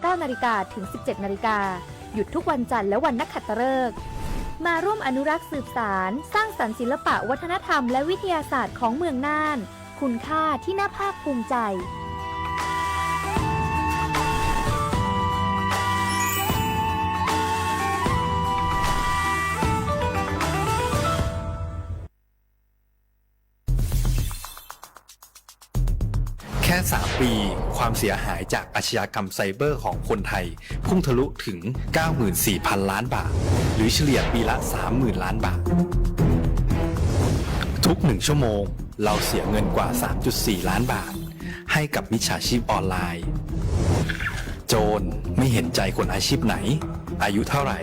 เก้านาฬิกาถึงสิบเจ็ดนาฬิกา หยุดทุกวันจันทร์และวันนักขัตฤกษ์ มาร่วมอนุรักษ์สืบสาน สร้างสรรค์ศิลปะวัฒนธรรมและวิทยาศาสตร์ของเมืองน่าน คุณค่าที่น่าภาคภูมิใจ แค่สามปี ความเสียหายจากอาชญากรรมไซเบอร์ของคนไทย พุ่งทะลุถึง เก้าหมื่นสี่พันล้านบาท หรือเฉลี่ยปีละ สามหมื่นล้านบาท ทุกหนึ่งชั่วโมง เราเสียเงินกว่า สามจุดสี่ล้านบาท ให้กับมิจฉาชีพออนไลน์ โจรไม่เห็นใจคนอาชีพไหน อายุเท่าไหร่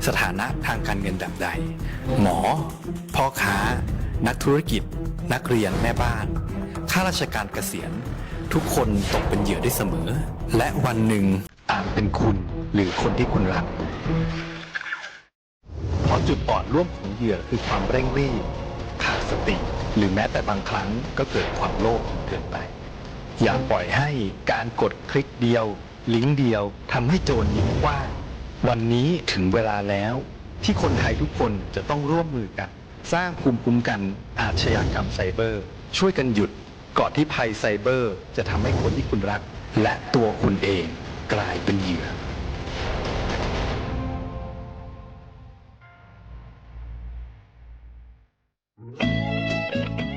สถานะทางการเงินแบบใด หมอ พ่อค้า นักธุรกิจ นักเรียน แม่บ้าน ข้าราชการเกษียณ ทุกคนตกเป็นเหยื่อได้เสมอ และวันหนึ่งอาจเป็นคุณหรือคนที่คุณรัก เพราะจุดอ่อนร่วมของเหยื่อคือความเร่งรีบ ขาดสติ หรือแม้แต่บางครั้งก็เกิดความโลภจนเกินไป อย่าปล่อยให้การกดคลิกเดียว ลิงก์เดียวทำให้โจรยิงกว้าง วันนี้ถึงเวลาแล้วที่คนไทยทุกคนจะต้องร่วมมือกัน สร้างภูมิคุ้มกันอาชญากรรมไซเบอร์ ช่วยกันหยุดก่อนที่ภัยไซเบอร์จะทำให้คนที่คุณรักและตัวคุณเองกลายเป็นเหยื่อ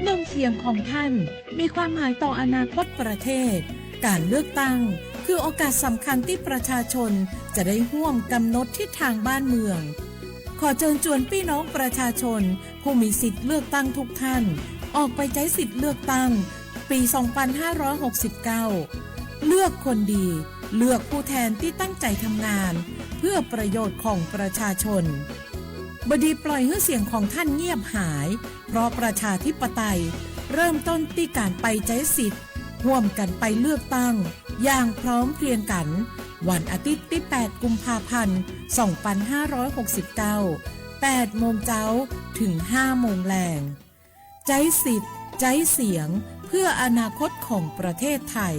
น้ำเสียงของท่านมีความหมายต่ออนาคตประเทศ การเลือกตั้งคือโอกาสสำคัญที่ประชาชนจะได้ร่วมกำหนดทิศทางบ้านเมือง ขอเชิญชวนพี่น้องประชาชนผู้มีสิทธิ์เลือกตั้งทุกท่าน ออกไปใช้สิทธิ์เลือกตั้งปี สองพันห้าร้อยหกสิบเก้า เลือกคนดี เลือกผู้แทนที่ตั้งใจทำงาน เพื่อประโยชน์ของประชาชน บดีปล่อยให้เสียงของท่านเงียบหาย เพราะประชาธิปไตยเริ่มต้นที่การไปใช้สิทธิ์ ร่วมกันไปเลือกตั้งอย่างพร้อมเพรียงกัน วันอาทิตย์ที่ แปด กุมภาพันธ์ สองพันห้าร้อยหกสิบเก้า แปด โมงเจ๊า ถึง ห้า โมงแลง ใจ๊สิทธิ์ ใจ๊เสียง เพื่ออนาคตของประเทศไทย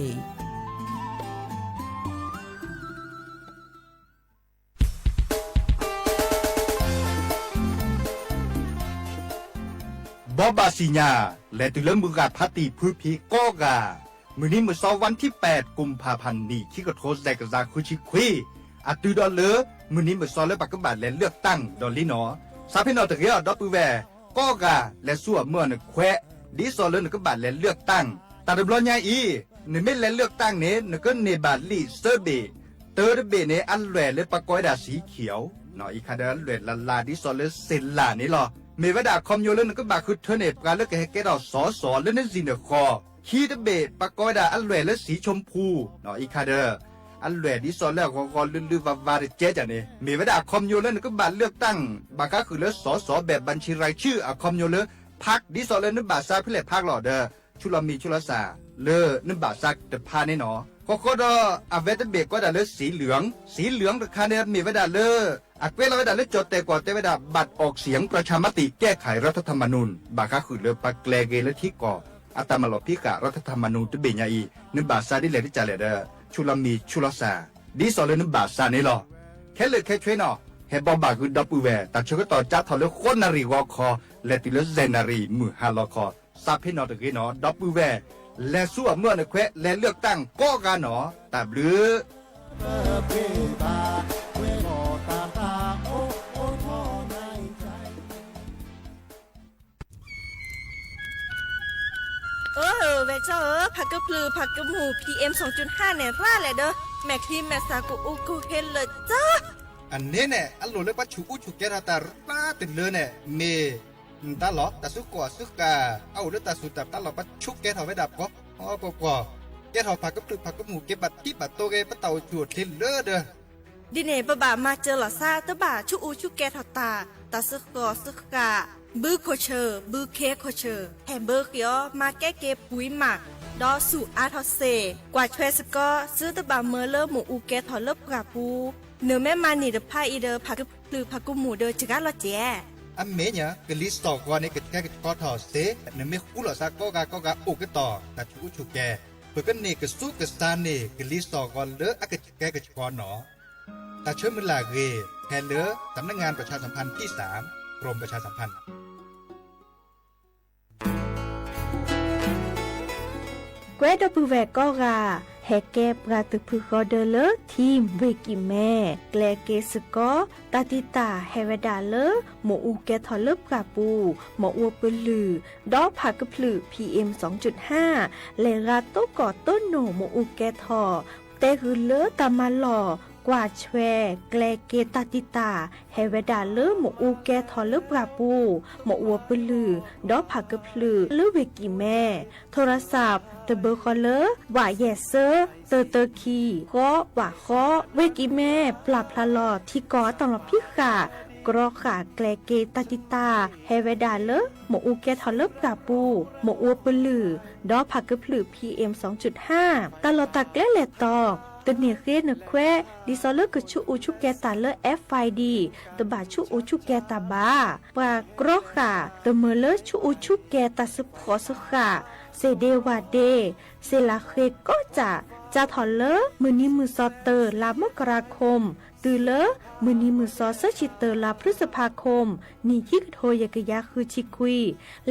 ဘီဘၣ်စံၣ်ညါ လဲၤတုၤလၢမုၢ်ဂၤ ဖါတံၢ်ဖုဖံးကိးဂၤ မုၢ်နံၤမုၢ်သီ วันที่แปด กุมภาพันธ์ နံၣ်ခံကထိ စဲးကစၢ် ဃုဆံခွံ အတုၤဒီးလၢ မုၢ်နံၤမုၢ်သီလၢပကဘၣ်လဲၤเลือกตั้งဒီးလံနီၤ စးဖ့ၣ်နီၣ်တဂ့ၤအီၤ ဒီပုၢ်ဝဲၢ်ကိးဂၤ လဲၤဆူအမုၢ်အနခွဲး ဒ်သိးလၢနကဘၣ်လဲၤเลือกตั้ง တၢ်တဘျီညါအံၤ နမ့ၢ်လဲၤเลือกตั้งန့ၣ် နကန့ၢ်ဘၣ်လံာ်သၢဘ့ၣ် တၢတဘ့ၣ်န့ၣ် အလွဲၢ်လၢပကိးဝဲဒၣ် สีเขียว အံၤခါဒီးအလွဲၢ်လၢ်လၢ် ဒ်သိးလၢစ့လၢ်န့ၣ်လီၤ. မ့ၢ်ဝဲဒၣ်အခီပညီလၢနကဘၣ်ဃုထၢန့ၢ် ပှၤလၢကဟဲကဲထီၣ် စီၤစီၤလၢနစံၣ်နဃီၤ ခံတဘ့ၣ် ပကိးဝဲဒၣ်အလွဲၢ်လၢ สีชมพู အံၤခါဒီး အလွဲၢ်ဒ်သိးလၢအဂီၤဂီၤလုၢ်လုၢ်ဝါဝါတကဲကန့ၣ် မ့ၢ်ဝဲဒၣ်အခီပညီလၢနကဘၣ်เลือกตั้ง ဘၣ်ဃးဃုာ်လၢစီၤစီၤ แบบบัญชีรายชื่อ အခီပညီလၢ พรรค ဒ်သိးလၢနဘၣ်စးဖဲလဲၣ် พรรค လီၤဒီး ဆူလီၤမံၤဆူလီၤစၢ် လၢနဘၣ်စးတဖါန့ၣ်နီၤ ဃီဃီဒီး အဝဲတဘ့ၣ်ကိးဒၣ်လၢ สีเหลือง สีเหลือง တခါန့ၣ် မ့ၢ်ဝဲဒၣ်လၢ အကွဲးလီၤဝဲဒၣ်လၢကၠီၣ်တဲၣ်ကွီၢ်တဲဝဲဒၣ် บัตรออกเสียงประชามติแก้ไขรัฐธรรมนูญ ဘၣ်ဃးဃုာ်လၢပှၤကျဲၤဂ့ၤလၢထံကီၢ် အတၢ်မၤလီၤဖံးဃာ် รัฐธรรมนูญ တဘ့ၣ်ညါအံၤ နဘၣ်စးဒ်လဲၣ်တကးလဲၣ်ဒီး ဆူလီၤမံၤဆူလီၤစၢ် ဒ်သိးလၢနဘၣ်စးန့ၣ်လီၤ. ခဲလၢာ်ခဲဆ့နီၤ ဟဲဘီဘၣ်ဃုာ်ဒီပုၢ်ဝဲၢ် တၢ်ဆၢကတီၢ်ကၠါထီၣ်လၢဃိးနၣ်ရံၣ်ဂီၤခီ လဲၤတုၤလၢယဲၢ်နၣ်ရံၣ်မုၢ်ဟါလီၤခီ စးဖ့ၣ်နီၣ်တဂ့ၤနီၤ ဒီပုၢ်ဝဲၢ် လဲၤဆူအမုၢ်အနခွဲး လဲၤเลือกตั้งကိးဂၤနီၤ တၢ်ဘျုး အၢ ဝဲၢ်ကၠီဧၢ, ဖးကဖျုးဖးကမူၣ် พีเอ็มสองจุดห้า န့ၣ် ရၣ်လဲၣ်ဒီး မဲာ်ချံမဲာ်သၣ်ကအိၣ်ကဟ့လၢာ်ကၢ အန့ၣ်န့ၣ် အလိၣ်လၢပှၤဆူးအူဆူးကဲထီၣ်တၢ်ရၣ်တလၢန့ၣ် မ့ၢ် တၢ်လီၢ် တၢ်စုကီၢ်အစုဃာ် အအိၣ်လၢတၢ်စူၢ်တၢ်ပျၢ်လီၤ ပှၤဆူးကဲထီၣ်ဝဲဒၣ်ပှီၢ်ပှီၢ်ပှီၢ်ပှီၢ်, ကဲထီၣ်ဖးကဖျုးဖးကမူၣ် က့ၤဘၣ်တံၢ်ဘၣ်တိၢ်ဂ့ၤ ပတၢ်အိၣ်ဆူၣ်အိၣ်ချ့လၢဒီး ဒ်န့ၣ် ပဘၣ်မၤစၢၤလီၤသး တဘၣ်ဆူးအူဆူးကဲထီၣ်တၢ် တၢ်စုကီၢ်စုဃာ် ဘုခိၣ်ဆၢၣ် ဘုခ့ခိၣ်ဆၢၣ် ဟဲဘၢဃ့အီၤ မၤကဲက့ၤပှံၤမး ဒီးဆူးအါထီၣ်စ့ၢ် ကွၢ်ထွဲစ့ၢ်ကီး သုတဘၣ်မၢလၢမုၢ်အူကဲထီၣ်လၢပှၢ်ပူၤ နမ့ၢ်မၤန့ၢ်တဖၣ်အံၤဒီး ဖးကဖျုးဖးကမူၣ်ဒီး စှၤလီၤစဲး အမ့ၢ်ညါ ကလံၤစိးဂီၤန့ၣ် ကဆှဲကဆှီထီၣ်စ့ၢ် နမ့ၢ်ဃူလိာ်သးကိးဂၤကိးဂၤအိၣ်ကတီၢ် တၢ်ဆူးအူဆူးကဲ ပကန့ၢ်ကဆူးကဆါန့ၢ် ကလံၤစိးဂီၤလၢအကဆှဲကဆှီနီၤ. တၢ်ဆၢမုၢ်လၢ်အဂ့ၢ် ဟဲလၢ สำนักงานประชาสัมพันธ์ที่สาม กรมประชาสัมพันธ์ ကွဲဒီပုၢ်ဝဲၢ်ကိးဂၤ ဟဲကဲပှၤသုးဖုဃီဒၢလၢ ထံ ဝ့ၢ်ကံၢ်မဲ ကျဲက့ၤစ့ၢ်ကီး တၢ်တံာ်တာ်ဟဲဝဲဒၣ်လၢ မ့ၣ်အူကဲထီၣ်လၢပှၢ်ပူၤ မ့ၣ်အူပလုၢ် ဒီးဖးကဖျုး PM စူၣ် လဲၤဂၤတိကိၢ်တိနိၣ်မ့ၣ်အူကဲထီၣ် တဲဂုာ်လၢတၢ်မၤလီၢ် ကွၢ်ဆွဲ ကျဲက့ၤတၢ်တံာ်တာ် ဟဲဝဲဒၣ်လၢမ့ၣ်အူကဲထီၣ်လၢပှၢ်ပူၤ မ့ၣ်အူပလုၢ် ဒီးဖးကဖျုး လၢဝ့ၢ်ကံၢ်မဲ ထိရစး တဘၢဃီလၢ ဝးယဲၢ်စၢ တၢတၢခံ ဃီ ဝးဃီ ဝ့ၢ်ကံၢ်မဲ ပျၢ်ဖျါလီၤထံကီၢ်အတၢ်လီၢ်ဖံးဃာ် ကြီဃာ်ကျဲက့ၤတၢ်တံာ်တာ် ဟဲဝဲဒၣ်လၢ မ့ၣ်အူကဲထီၣ်လၢပှၢ်ပူၤ မ့ၣ်အူပလုၢ် ဒီးဖးကဖျုး PM စူၣ် တၢ်လီၢ်တၢ်ကျဲလဲၤတီၤ တန့ၢ်ဃ့နခွဲး ဒ်သိးလၢကဆူးအူဆူးကဲၤတၢ်လၢ FID တဘၣ်ဆူးအူဆူးကဲၤတၢ်ဘၣ်. ပှၤကြီဃာ် တမၢလၢဆူးအူဆူးကဲၤတၢ်စ့ဖှီၣ်စ့ဃာ် စ့ၣ်ဒ့ဝၣ်ဒ့ စ့လးဃ့ကိးကၠၢ် စးထီၣ်လၢ မုၢ်နံၤမုၢ်စီၤတၢ လါမကရၤခိမ် တုၤလၢ မုၢ်နံၤမုၢ်စီၤဆၢဆံတၢ လါဖျုစဖါခိမ် နံၣ်ခံကထိယဲၢ်ကယၤဃုဆံခွံ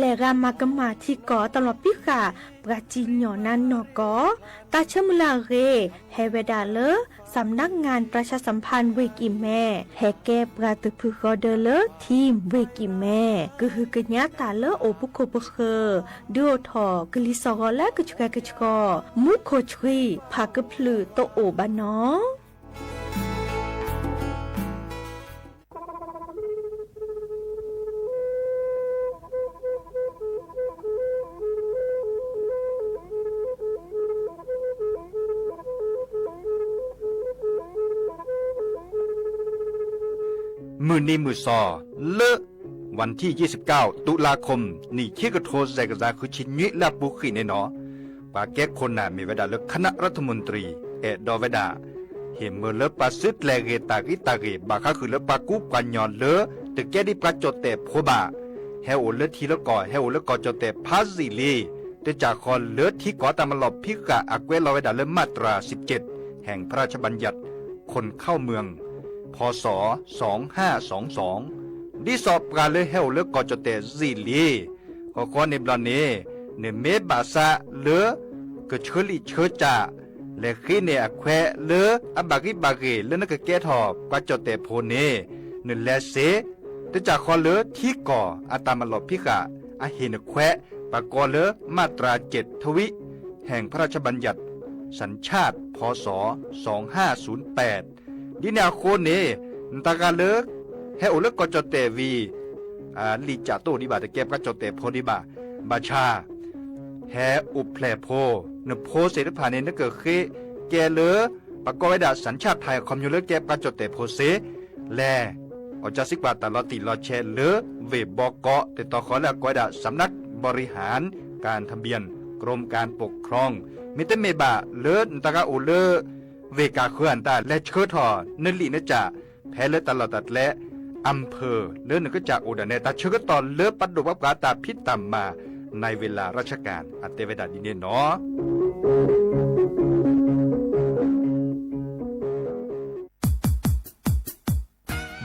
လဲၤဂၤမၤကမၣ်ထံကီၢ်အတၢ်လီၢ်ဖံးဃာ် ပှၤစံၣ်ညီၣ်နါနီၢ်ကီၢ် တၢ်ဆၢမုၢ်လၢ်အဂ့ၢ် ဟဲဝဲဒၣ်လၢ สำนักงานประชาสัมพันธ์ ဝ့ၢ်ကံၢ်မဲ ဟဲကဲပှၤသုးဖုဃီဒၢလၢ ထံ ဝ့ၢ်ကံၢ်မဲ ကဟုကညးတၢ်လၢအိၣ်ပူၤခိၣ်ပဃၢၤ ဒုးအိၣ်ထီၣ်ကလံၤစိးဂီၤလၢကဆှဲကဆှီ မူခိၣ်ဆှံ ဖးကဖျုးတအိၣ်ဘၣ်နီၤ. မုၢ်နံၤမုၢ်စီၤ လၢ วันที่ยี่สิบเก้า ตุลาคม နံၣ်ခံကထိစဲးကစၢ်ဃုဆံနွံလၢအပူၤဃံးန့ၣ်နီၤ, ပှၤကဲခိၣ်နၢ်မ့ၢ်ဝဲဒၣ်လၢ คณะรัฐมนตรี အဲၣ်ဒိးဝဲဒၣ် ဟ့ၣ်မၢလၢပှၤစုကျဲၤဂ့ၤတၢ်ဂံၢ်တၢ်ဂ့ၢ် ဘၣ်ဃးဃုာ်လၢပှၤကူပှၤကညီလၢ တကဲဒ်ပှၤကၠီၣ်တဲၣ်ဖိဘၣ်, ဟဲအိၣ်လၢထံလၢကီၢ် ဟဲအိၣ်လၢကီၢ်ကၠီၣ်တဲၣ်ဖးယံာ်လံ, တကးဃီလၢထံကီၢ်တၢ်မၤလီၢ်ဖံးဃာ်အကွဲးလီၤဝဲဒၣ်လၢ มาตราสิบเจ็ด แห่งพระราชบัญญัติ คนเข้าเมือง พ.ศ. สองห้าสองสอง ဒ်သိးပှၤလၢဟဲအိၣ်လၢကီၢ်ကၠီၣ်တဲၣ်ယံာ်လံ, ဃီဃီန့ၣ်ဘျီန့ၣ် နမ့ၢ်ဘၣ်ဆၣ်လၢ ကဆၢလံာ်ဆၢကၠၢ် လဲၤဃ့န့ၢ်အခွဲးလၢ အဘၣ်ဂံၢ်ဘၣ်ဂ့ၤလၢနကကဲထီၣ်ပှၤကၠီၣ်တဲၣ်ဖိန့ၣ် နလဲၤစ့, တကးဃီလၢထံကီၢ်အတၢ်မၤလီၢ်ဖံးဃာ် အဟ့ၣ်နခွဲး ပှၤကိးလၢ มาตราเจ็ดทวิ แห่งพระราชบัญญัติสัญชาติ พ.ศ. สองห้าศูนย์แปด ဒ်န့ၣ်အဃိန့ၣ် နတၢ်ဂၤလၢ ဟဲအိၣ်လၢကီၢ်ကၠီၣ်တဲၣ်ဝံၤ လံာ်ကၠၢ်တအိၣ်ဒံးဘၣ် တကဲပှၤကၠီၣ်တဲၣ်ဖိဒံးဘၣ်, ဘၣ်ဆၣ် ဟဲအိၣ်ဖျဲၣ်ဖိ, နဖိသ့ၣ်တဖၣ်န့ၣ် နကဃ့ကဲလၢ ပကိးဝဲဒၣ် สัญชาติไทย အခီပညီလၢကဲပှၤကၠီၣ်တဲၣ်ဖိစ့လဲၣ်, အီၣ်ကၠၢစံကွၢ်တၢ်လီၤတံၢ်လီၤဆဲးလၢ ဝ့ၢ်ဘီကီး တတီၤဃီလၢအကိးဝဲဒၣ် สำนักบริหารการทะเบียน กรมการปกครอง မ့တမ့ၢ်ဘၣ်လၢနတၢ်ဂၤအိၣ်လၢ ဝ့ၢ်ကၢ်ဃၢၤအတၢ်လဲၤဆှၢထီၣ် နလံာ်နကၠၢ် ဖဲလၢတၢ်လီၢ်တၢ်ကျဲ อำเภอ လၢနကစၢ်အိၣ်ဒၣ်နဲ တၢ်ဆၢကတီၢ်လၢပဒိၣ်ပှၤပှၤတၢ်ဖံးတၢ်မၤ ในเวลาราชการ အတဲဝဲဒၣ်ဒ်န့ၣ်နီၤ.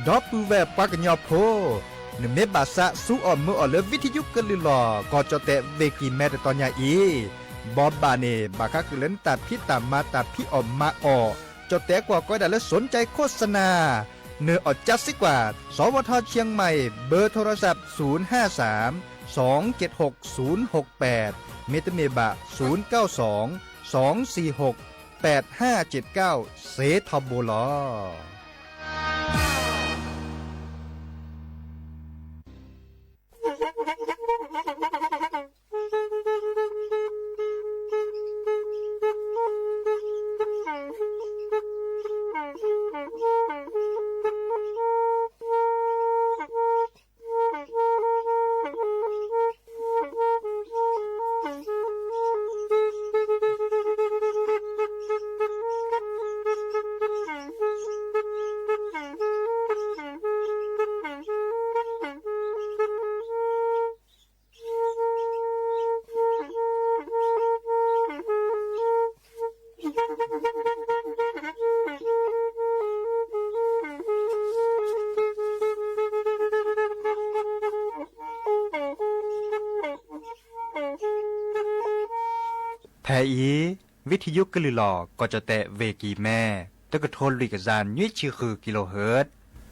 ဒီပုၢ်ဝဲၢ်ပှၤကညီဖိ, နမ့ၢ်ဘၣ်ဆၣ်ဆူအီၣ်မၢအီၣ်လၢ ဝံထံယူကလုၢ်လီၢ် ကီၢ်ကၠီၣ်တဲၣ်ဝ့ၢ်ကံၢ်မဲတတီၤညါအံၤ, ဘီဘၣ်န့ၣ် ဘၣ်ဃးဃုာ်လၢနတၢ်ဖံးတၢ်မၤတၢ်ဖံးအီၣ်မၤအီၣ်, ကၠီၣ်တဲၣ်ကွၢ်ကိးဝဲဒၣ်လၢ สนใจโฆษณา နအီၣ်ကၠၢစံကွၢ် สวท เชียงใหม่ เบอร์โทรศัพท์ ศูนย์ห้าสาม สองเจ็ดหก ศูนย์หกแปด မ့တမ့ၢ်ဘၣ် ศูนย์เก้าสอง สองสี่หก แปดห้าเจ็ดเก้า စ့ထီဘိလီၤ. ဖဲအံၤ ဝံထံယုကလုၢ်လီၤ ကီၢ်ကၠီၣ်တဲၣ် ဝ့ၢ်ကံၢ်မဲ တကထိလွံၢ်ကယၤနွံဆံဃုကံလိဟၢၣ်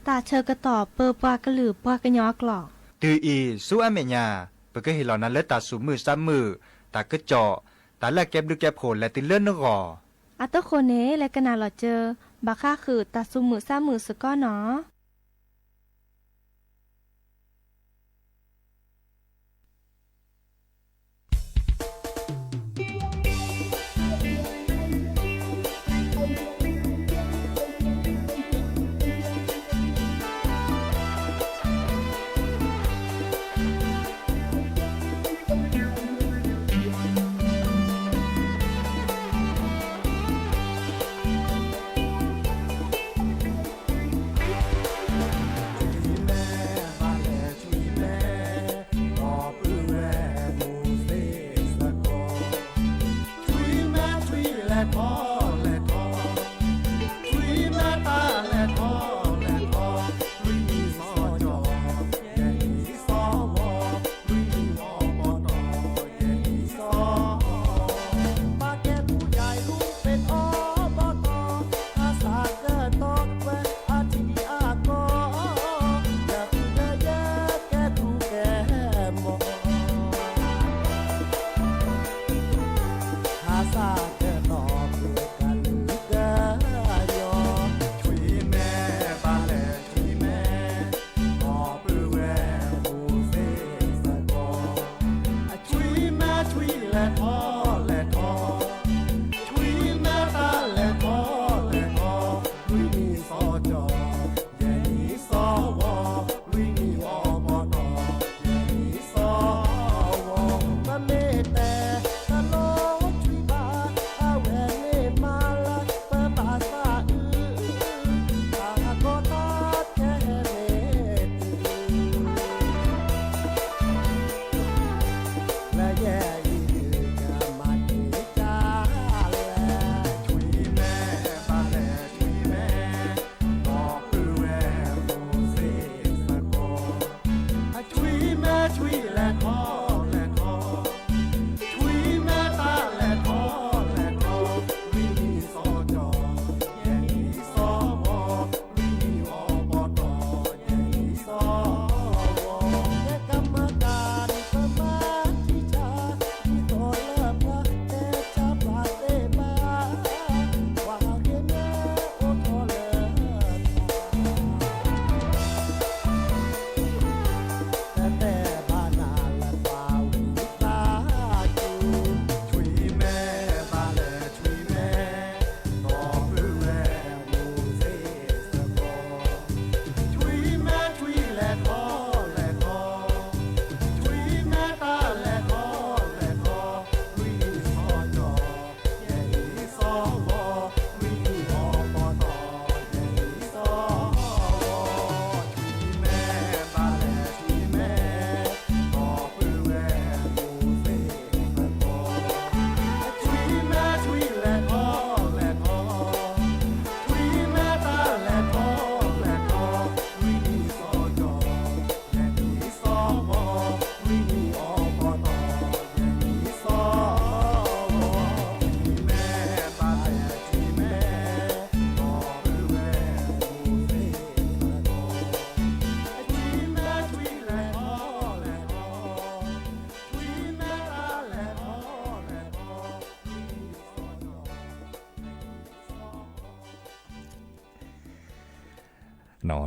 တၢ်ဆၢကတီၢ်ပၢပှၤကလုာ်ပှၤကညီအကျိာ် တုၤအံၤဆူအမဲာ်ညါ ပကဟ့ၣ်လီၤနၤလၢတၢ်သူၣ်မုာ်သးမုာ် တၢ်ကစီၣ် တၢ်လၢအကဲဘျုးကဲဖှိၣ်လဲၤတုၤလၢနဂီၢ် အတဃိန့ၣ် လဲၤကနၣ်လီၤစၢၤ ဘၣ်ဃးဃုာ်တၢ်သူၣ်မုာ်သးမုာ်စ့ၢ်ကီးနီၤ.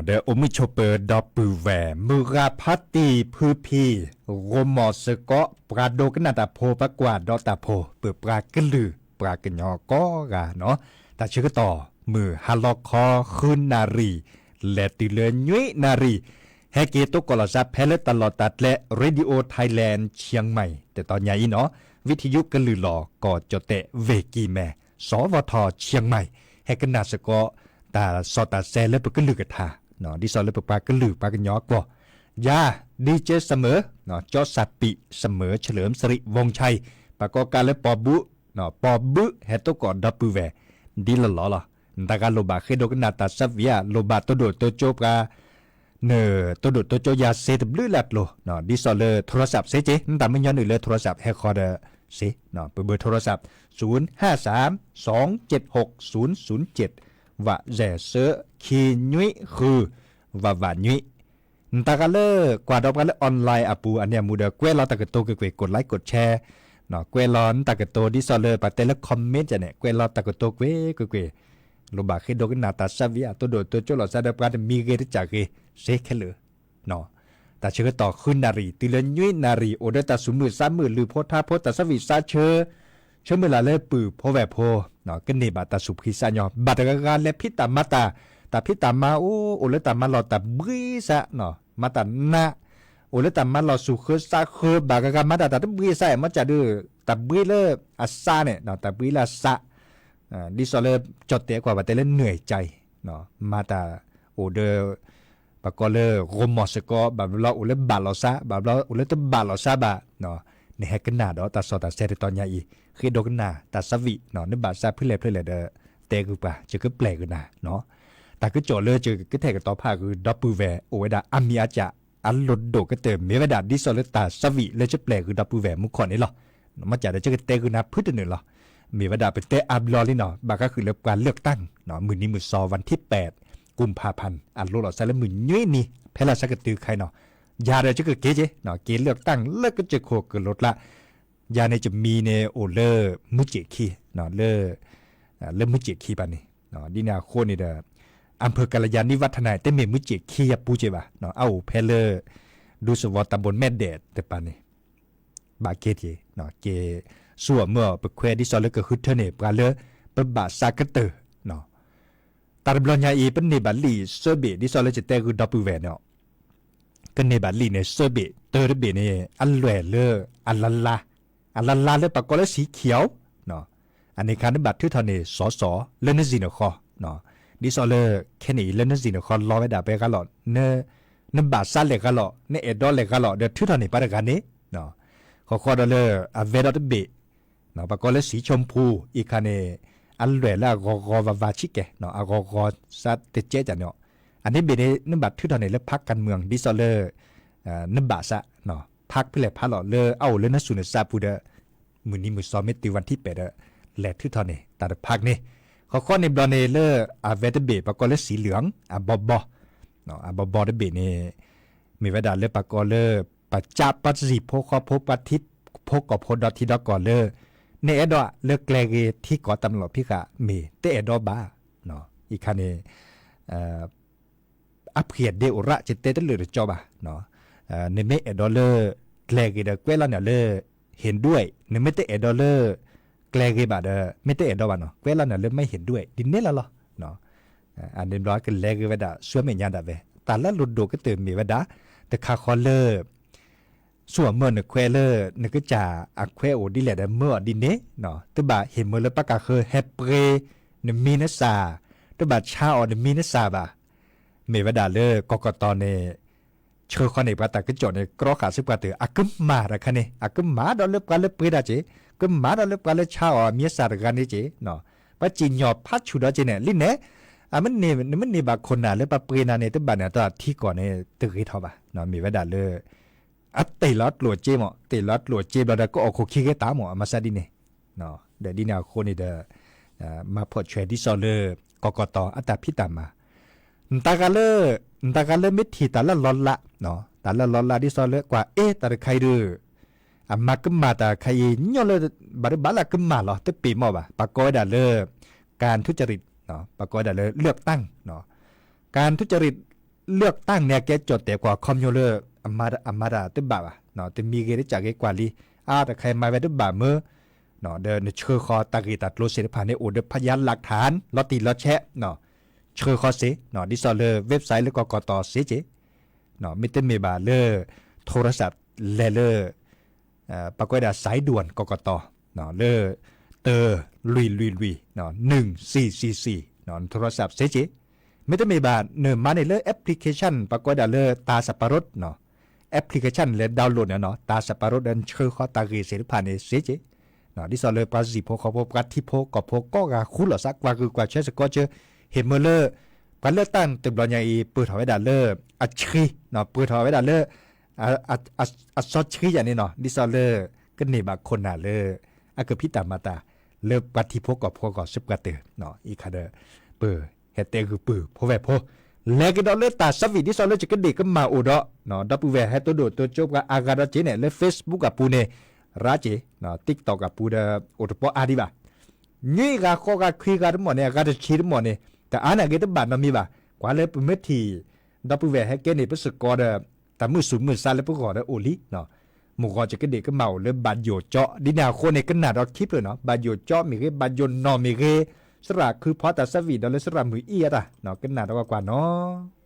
ဒီးအိၣ်မုာ်ဆိးပၢၤဒီပုၢ်ဝဲၢ် မုၢ်ဂၤဖါတံၢ်ဖုဖံ ဂီၢ်မီၢ်စ့ၢ်ကီး ပှၤဒိကနၣ်တၢ်ဖိ ပှၤကွၢ်ဒီးတၢ်ဖိ ပပှၤကလုာ်ပှၤကညီကိးဂၤနီၤ, တၢ်ဆၢကတီၢ် မုၢ်ဟါလီၤခီဃုနၣ်ရံၣ် လဲၤတုၤလၢနွံနၣ်ရံၣ် ဟဲက့ၤသကိးလီၤသးဖဲလၢတၢ်လီၢ်တၢ်ကျဲ Radio Thailand Chiang Mai တတီၤညါအံၤနီၤ, ဝံထံယုကလုၢ်လီၤ ကီၢ်ကၠီၣ်တဲၣ် ဝ့ၢ်ကံၢ်မဲ စီၤဝီၤထီၣ် Chiang Mai ဟဲကနၣ်စ့ၢ်ကီး တၢ်စီတၢ်ဆဲလၢပကလုၢ်ကထါ ဒ်သိးလၢပပှၤကလုာ်ပှၤကညီအကျိာ်, ယၤ DJ Summer ကၠီစၢ်ပံး Summer เฉลิมสิริวงศ์ชัย ပှၤကိးကးလၢပီၤဘု, ပီၤဘုဟဲသကိးဒီပုၢ်ဝဲၢ် ဒ်လီၢ်လီၢ်လီၤ, နတဂၤလိၣ်ဘၣ်ဃ့ဒိကနၣ်တၢ်သးဝံၣ်ဧါ, လိၣ်ဘၣ်တိၢ်ဒိၣ်တိစၢၤပှၤ နတိၢ်ဒိၣ်တိစၢၤယၤစ့တဘျုးလၢအကျိၤ, ဒ်သိးလၢ โทรศัพท์ စ့က့, နတၢ်မ့ၢ်ညီနုၢ်လၢ โทรศัพท์ ဟဲဃီဒီး စ့ ပဘၢထိရစး ศูนย์ห้าสาม สองเจ็ดหก ศูนย์ศูนย์เจ็ด ဝးစဲးဆၢ ခံနွံဃု ဝးဝးနွံ နတၢ်ဂၤလၢ ကွၢ်ဒီးပှၤလၢ online အပူၤ အန့ၣ်အမူဒီး ကွဲးလီၤတၢ်ကတိၤကွ့ၢ်ကွ့ၢ် ကိး like ကိး share ကွဲးလီၤနတၢ်ကတိၤ ဒ်သိးလၢပတဲလၢ comment န့ၣ် ကွဲးလီၤတၢ်ကတိၤကွ့ၢ်ကွ့ၢ်ကွ့ၢ် လိၣ်ဘၣ်ဃ့ဒိကနၣ်တၢ်ဆၢဝံၤ အတိၢ်ဒိၣ်တိၢ်ကၠိလိာ်သးဒီးပှၤတမံၤဂ့ၤတကၢ်ဂ့ၤ စ့ခဲလၢာ် တၢ်ဆၢကတီၢ်ဃုနၣ်ရံၣ် တုၤလၢနွံနၣ်ရံၣ် အိၣ်ဒီးတၢ်သူၣ်မုာ်သးမုာ် လုၢ်ဖိထါဖိ တၢ်ဆၢဝံၣ်သးဆၢ ဆၢမုၢ်လၢ်လၢပုၢ်ဖိဝဲၢ်ဖိ ကန့ၢ်ဘၣ်တၢ်သူၣ်ဖှံသးညီ ဘၣ်တဂၤဂၤလဲၤဖံးတၢ်မၤတၢ် တၢ်ဖံးတၢ်မၤအိၣ် အိၣ်လၢတၢ်မၤလီၢ်တၢ်ဘှံးစး မၤတၢ်နး အိၣ်လၢတၢ်မၤလီၢ်သူၣ်ဃၢသးဃၢ ဘၣ်ဂၤဂၤမၤတၢ်တၢ်တဘှံးစး မ့ၢ်ကဒီး တၢ်ဘှံးလၢအစးန့ၣ် တၢ်ဘှံးလၢအစး ဒ်သိးလၢ ကၠီၣ်တဲာ်ကွၢ်ဘၣ်တဲလၢ နွဲၣ်ကၠဲ မၤတၢ်အိၣ်ဒီး ပကိးလၢ ဂီၤမီၢ်စ့ၢ်ကီး ဘၣ်ဘျီအိၣ်လၢဘၣ်လီၤစါ ဘၣ်ဘျီအိၣ်လၢတဘၣ်လီၤစါဘၣ် နဟဲကနၣ်ဒီးတၢ်စီတၢ်ဆှံတတီၤညါအံၤ ဃ့ဒိကနၣ်တၢ်ဆၢဝံၣ် နဘၣ်စးဖဲလဲၣ်ဖဲလဲၣ်ဒီး တဲဂုာ်ပှၤ ယကပျဲၢ်ကနၤ တၢ်ကစီၣ်လၢယကထဲၣ်ကတီၤဖးဂုာ်ဒီပုၢ်ဝဲၢ် အိၣ်ဝဲဒၣ်အါမံၤအါစှၤ အလိၣ်ဒိၣ်ကတၢၢ် မ့ၢ်ဝဲဒၣ်ဒ်သိးလၢတၢ်ဆၢဝံၣ်လၢယပျဲၢ်ဂုာ်ဒီပုၢ်ဝဲၢ်မူခိၣ်န့ၣ်လီၤ. မ့ၢ်ကဒီးယကတဲဂုာ်နၤဖုတနုာ်လီၤ. မ့ၢ်ဝဲဒၣ်ပတဲအါဘျီလံနီၤ ဘၣ်ဃးဃုာ်လၢပှၤလၢၣ်တၢ်နီၤ မုၢ်နံၤမုၢ်စီၤ วันที่แปด กุมภาพันธ์ အလိၤလီၤစဲလၢမုၢ်နွံနံၤ ဖဲလၢဆၢကတုၤခါအံၤနီၤ ယၤဒီးယကက့ၤက့ၤ က့ၤလၢၣ်တၢ်လၢကစၢၢ်ခိၣ်ကလိၤကျါ ယၤန့ၣ်ယမံၤန့ၣ်အိၣ်လၢ မုၢ်စ့ၣ်ခံ လၢ လၢမုၢ်စ့ၣ်ခံဘၣ်န့ၣ် ဒ်န့ၣ်အဃိန့ၣ်ဒီး อำเภอกัลยาณิวัฒนะ တမ့ၢ်မုၢ်စ့ၣ်ခံယပူၤက့ၤဘၣ် အအိၣ်ဖဲလၢ ဒူသဝီ ตำบลแม่แดด တပၤန့ၣ် ဘၣ်က့ၤက့ၤ က့ၤ ဆူအမုၢ်အီၤ ပခွဲးဒ်သိးလၢကဃုထၢန့ၢ် ပှၤလၢ ပဘၣ်စးကတၢၢ် တၢ်တဘျီညါအံၤ ပန့ၢ်ဘၣ်လံာ်စၢဘ့ၣ် ဒ်သိးလၢယတဲဂုာ်ဒီပုၢ်ဝဲၢ်န့ၣ် ကန့ၢ်ဘၣ်လံာ်န့ၣ် စၢဘ့ၣ် တၢတဘ့ၣ်န့ၣ် အလွဲၢ်လၢ အလါလါ အလါလါလၢပှၤကိးလၢ สีเขียว အန့ၣ်ခါနဘၣ်ထုးထီၣ်န့ၢ် စီၤစီၤ လၢနစံၣ်နဃီ ဒ်သိးလၢ ခဲန့ၣ်အံၤလၢနစံၣ်နဃီလီၤဝဲဒၣ်ဖဲဂၤလီၤ နဘၣ်စးလဲၣ်ဂၤလီၤ နအဲၣ်ဒိးလဲၣ်ဂၤလီၤ ဒီးထုးထီၣ်န့ၢ်ပှၤတဂၤန့ၣ် ဃီဃီဒီးလၢ အဝဲဒီတဘ့ၣ် ပှၤကိးလၢ สีชมพู အံၤခါန့ၣ် အလွဲၢ်လၢအဂီၤဂီၤဝးဝးဆံးကဲ အဂီၤဂီၤစးတကဲကန့ၣ် အန့ၣ်ဘ့ၣ်န့ၣ် နဘၣ်ထုးထီၣ်န့ၢ်လၢ พรรคการเมือง ဒ်သိးလၢ နဘၣ်စး พรรคဖဲလဲၣ်ဖးလီၤလၢအအိၣ်လၢနဆူၣ်နစးပူၤဒီး မုၢ်နံၤမုၢ်စီၤမ့ၢ်တုၤ วันที่แปด ဒီး လဲၤထုးထီၣ်န့ၢ်တၢ်တဖၣ်န့ၣ် ဃီဃီန့ၣ်ဘျီန့ၣ်လၢ အဝဲတဘ့ၣ် ပှၤကိးလၢ สีเหลือง အဘီဘီ အဘီဘီတဘ့ၣ်န့ၣ် မ့ၢ်ဝဲဒၣ်လၢပှၤကိးလၢ ပစးပှၤစံၣ်ဖိဃီဖိ ပှၤထံဖိကီၢ်ဖိဒီထံဒီကီၢ်လၢ နအဲၣ်ဒိးလၢကျဲဂ့ၤထံကီၢ်တၢ်မၤလီၢ်ဖံးဃာ် မ့ၢ်တအဲၣ်ဒိးဘၣ် အံၤခါန့ၣ် အဖှံၣ်အဒ့အိၣ်ရၣ် ယတဲတလၢာ်တကီဘၣ် နမ့ၢ်အဲၣ်ဒိးလၢ ကျဲဂ့ၤဒီးကွဲးလီၤနၤလၢ เห็นด้วย နမ့ၢ်တအဲၣ်ဒိးလၢ ကျဲဂ့ၤဘၣ်ဒီး မ့ၢ်တအဲၣ်ဒိးဘၣ်နီၤ ကွဲးလီၤနၤလၢ ไม่เห็นด้วย ဒ်န့ၣ်လီၤလီၤ အန့ၣ်ဘျီကလဲၤဂ့ၤဝဲဒၣ် ဆူမဲာ်ညါဒၣ်ဝဲ တၢ်လၢလိၣ်ဒိၣ်ကတၢၢ်မ့ၢ်ဝဲဒၣ် တခါဃီလၢ ဆူအမုၢ်နခွဲးလၢ နကစၢ်အခွဲးအိၣ်ဒ်လဲၣ်ဒီး မၢအီၤဒ်န့ၣ် တဘၣ်ဟ့ၣ်မၢလၢပှၤကဃၢၤဟဲပှ့ၤ နမံၤနစၢ် တဘၣ်ဆါအီၤနမံၤနစၢ်ဘၣ်. မ့ၢ်ဝဲဒၣ်လၢကီၢ်ကီၢ်တီၤန့ၣ် ဆှၢဃီန့ၢ်ပှၤတၢ်ကစီၣ်န့ၣ် ကြီဃာ်ဆူပှၤတၢၢ် အကမၣ်တၢ်ခါန့ၣ် အကမၣ်ဒီးလၢပှၤလၢပှ့ၤတၢ်က့ၢ်, ကမၣ်ဒီးလၢပှၤလၢဆါအီၤမံၤနစၢ်တဂၤန့ၣ်က့ၢ်, ပှၤစံၣ်ညီၣ်ဖးဆူၣ်ဒီးက့ၢ်န့ၣ် လံန့ၣ် အမ့ၢ်န့ၢ် နမ့ၢ်န့ၢ်ဘၣ်ခိၣ်နၢ်လၢပှၤပှ့ၤနၤန့ၣ် တဘၣ်န့ၣ် တၢ်ထံကီၢ်န့ၣ်တဂ့ၤထီၣ်ဘၣ်. မ့ၢ်ဝဲဒၣ်လၢ အတ့ၢ်လီၤကျိၣ်စ့မး တ့ၢ်လီၤကျိၣ်စ့ဘျီဒီး ကအိၣ်ခိၣ်ခံက့ၤတၢ်မး အမၤစၢ်ဒ်န့ၣ် ဒီးဒ်န့ၣ်အဃိန့ၣ်ဒီး မၤဖီၣ်ဆွဲၤဒ်သိးလၢ ကီၢ်ကီၢ်တီၤအတၢ်ဖံးတၢ်မၤ နတၢ်ဂၤလၢ နတၢ်ဂၤလၢမ့ၢ်ထံၣ်တၢ်လၢလီၤလး တၢ်လၢလီၤလးဒ်သိးလၢကွၢ်အ့ၣ်တၢ်တခါအံၤဒီး အမၤကမၣ်တၢ်ခါအံၤ ညီလၢ ဘၣ်တဘၣ်လၢအကမၣ်လီၤ တပ့ၤမီၢ်ဘၣ် ပှၤကိးဝဲဒၣ်လၢ การทุจริต ပှၤကိးဝဲဒၣ်လၢ เลือกตั้ง การทุจริต เลือกตั้ง န့ၣ် အကဲကၠီၣ်တဲာ်ကွၢ်ခီပညီလၢ အမၤတၢ်တဘၣ်ဘၣ် တမံၤဂ့ၤတစၢ်ဂ့ၤကွၢ်လံ အါတခါအံၤမၤဝဲတဘၣ်မၢ ဒီးနဆှၢဃီၤတၢ်ဂ့ၢ်တၢ်ကျိၤသ့ၣ်တဖၣ်န့ၣ် အိၣ်ဒီး พยานหลักฐาน လီၤတံၢ်လီၤဆဲး ဆှၢဃီၤစ့ၢ် ဒ်သိးလၢ website လၢကီၢ်ကီၢ်တီၤစ့ၢ်က့ၢ် မ့တမ့ၢ်ဘၣ်လၢ โทรศัพท์ လဲၤလၢ ပှၤကိးဝဲဒၣ် สายด่วน ကီၢ်ကီၢ်တီၤ လၢ တၢ လွံၢ်လွံၢ်လွံၢ် နွံ သံသံသံ โทรศัพท์ စ့ၢ်က့ၢ် မ့တမ့ၢ်ဘၣ် နမၤန့ၢ်လၢ application ပှၤကိးဝဲဒၣ်လၢ ตาสับปะรด application လဲၤ download န့ၣ် ตาสับปะรด ဒီးနဆှၢဃီၤတၢ်ဂ့ၢ်သ့ၣ်တဖၣ်န့ၣ်စ့ၢ်က့ၢ် ဒ်သိးလၢပှၤစံၣ်ဖိဃီဖိ ပှၤထံဖိကီၢ်ဖိကိးဂၤဃူလိာ်သး ကွၢ်ဂုာ်ကွၢ်ဆၢစ့ၢ်ကီးကၢ ဟ့ၣ်မၢလၢ ပှၤလၢတၢ်တဘျီညါအံၤ ပၢၢ်ထီၣ်ဝဲဒၣ်လၢ အဆှံ ပၢၢ်ထီၣ်ဝဲဒၣ်လၢ အစီဆှံယၤန့ၣ်နီၤ ဒ်သိးလၢ ကန့ၢ်ဘၣ်ခိၣ်နၢ်လၢ အကဖံးတၢ်မၤတၢ် လၢပှၤထံဖိကီၢ်ဖိအဂီၢ်စ့ၢ်ကီးတက့ၢ်. အံၤခါဒီး ပဟဲတဲဂုာ်ပုၢ်ဖိဝဲၢ်ဖိ လဲၤကဒီးလၢတၢ်ဆၢဝံၤ ဒ်သိးလၢယကဒ့ၣ်ကမၢ်အိၣ်ဒီး ဒီပုၢ်ဝဲၢ်ဟဲတိၢ်ဒိၣ်တိၢ်ကၠိပှၤအါဂၤဒီးက့န့ၣ် လၢ Facebook အပူၤန့ၣ် ရၤက့ၤ, TikTok အပူၤဒီး အိၣ်တပီအါဒံးဘၣ်. နွံဂၤဃိးဂၤခွံဂၤတမီၢ်န့ၣ် အဂၤတဆံတမီၢ်န့ၣ် တအါန့ၣ်ဂ့ၤတဘၣ်နီတမံၤဘၣ်. ကွၢ်လၢပမ့ၢ်ထံၣ် ဒီပုၢ်ဝဲၢ်ဟဲကဲန့ၣ် ပစ့ၢ်ကီးဒီး တၢ်မုာ်ဆူၣ်မုာ်စါလၢပဂီၢ်ဒီးအိၣ်လံ. မုၢ်ဂီၤယကဒ့ၣ်ကမၢ်အိၣ်လၢဘၣ်ယိၣ်ကၠီ ဒ်န့ၣ်အဃိန့ၣ် ကနၣ်ဒီးခံဖျၢၣ်နီၤ, ဘၣ်ယိၣ်ကၠီမ့ၢ်ဂ့ၤ, ဘၣ်ယိၣ်နီၢ်မ့ၢ်ဂ့ၤ, စရၣ်ခုဖီတၢ်ဆၢဝံၤဒီးလၢစရၣ်မုၢ်အံၤအတၢ် ကနၣ်ဒီးကွၢ်ကွၢ်နီၤ.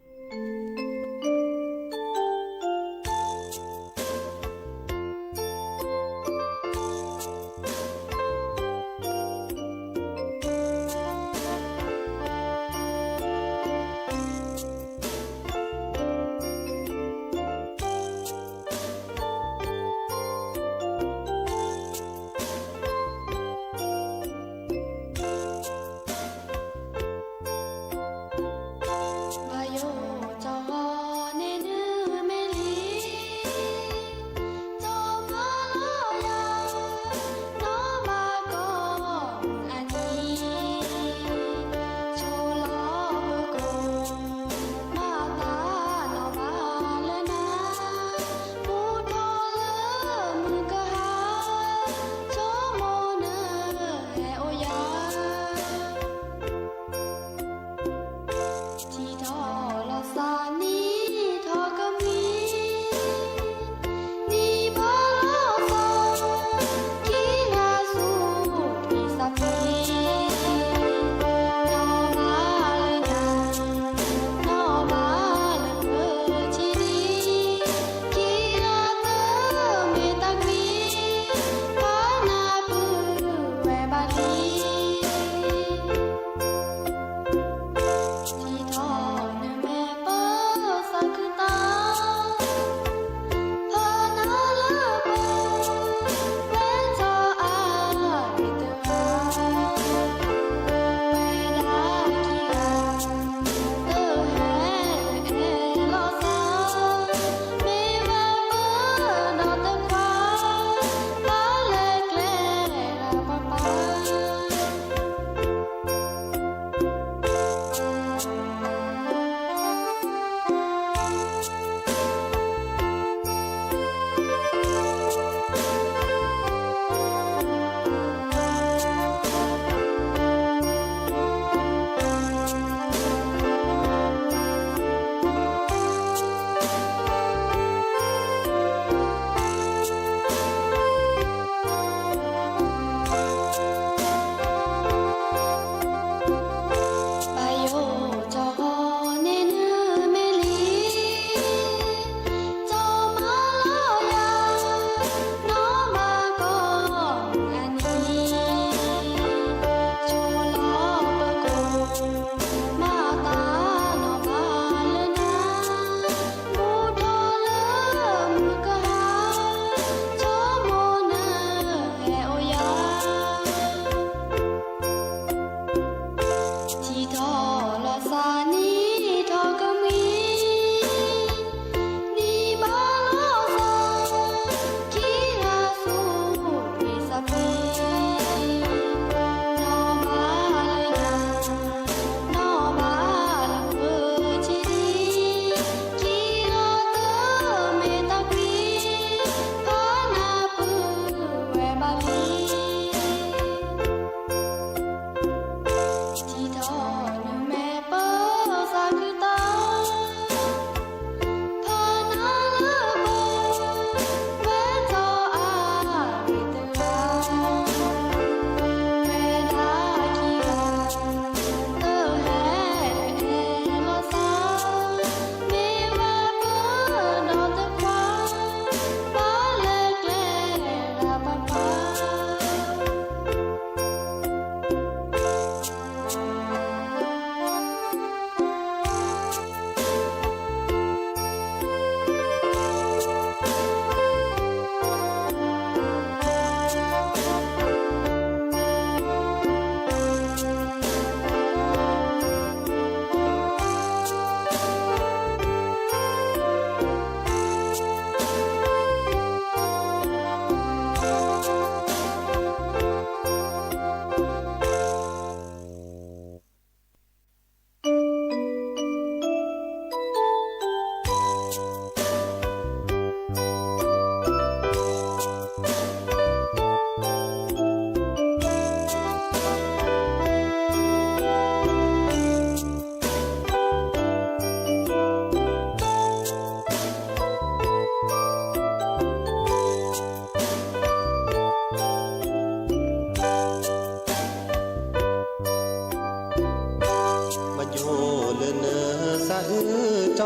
ကၠီဂီၤ,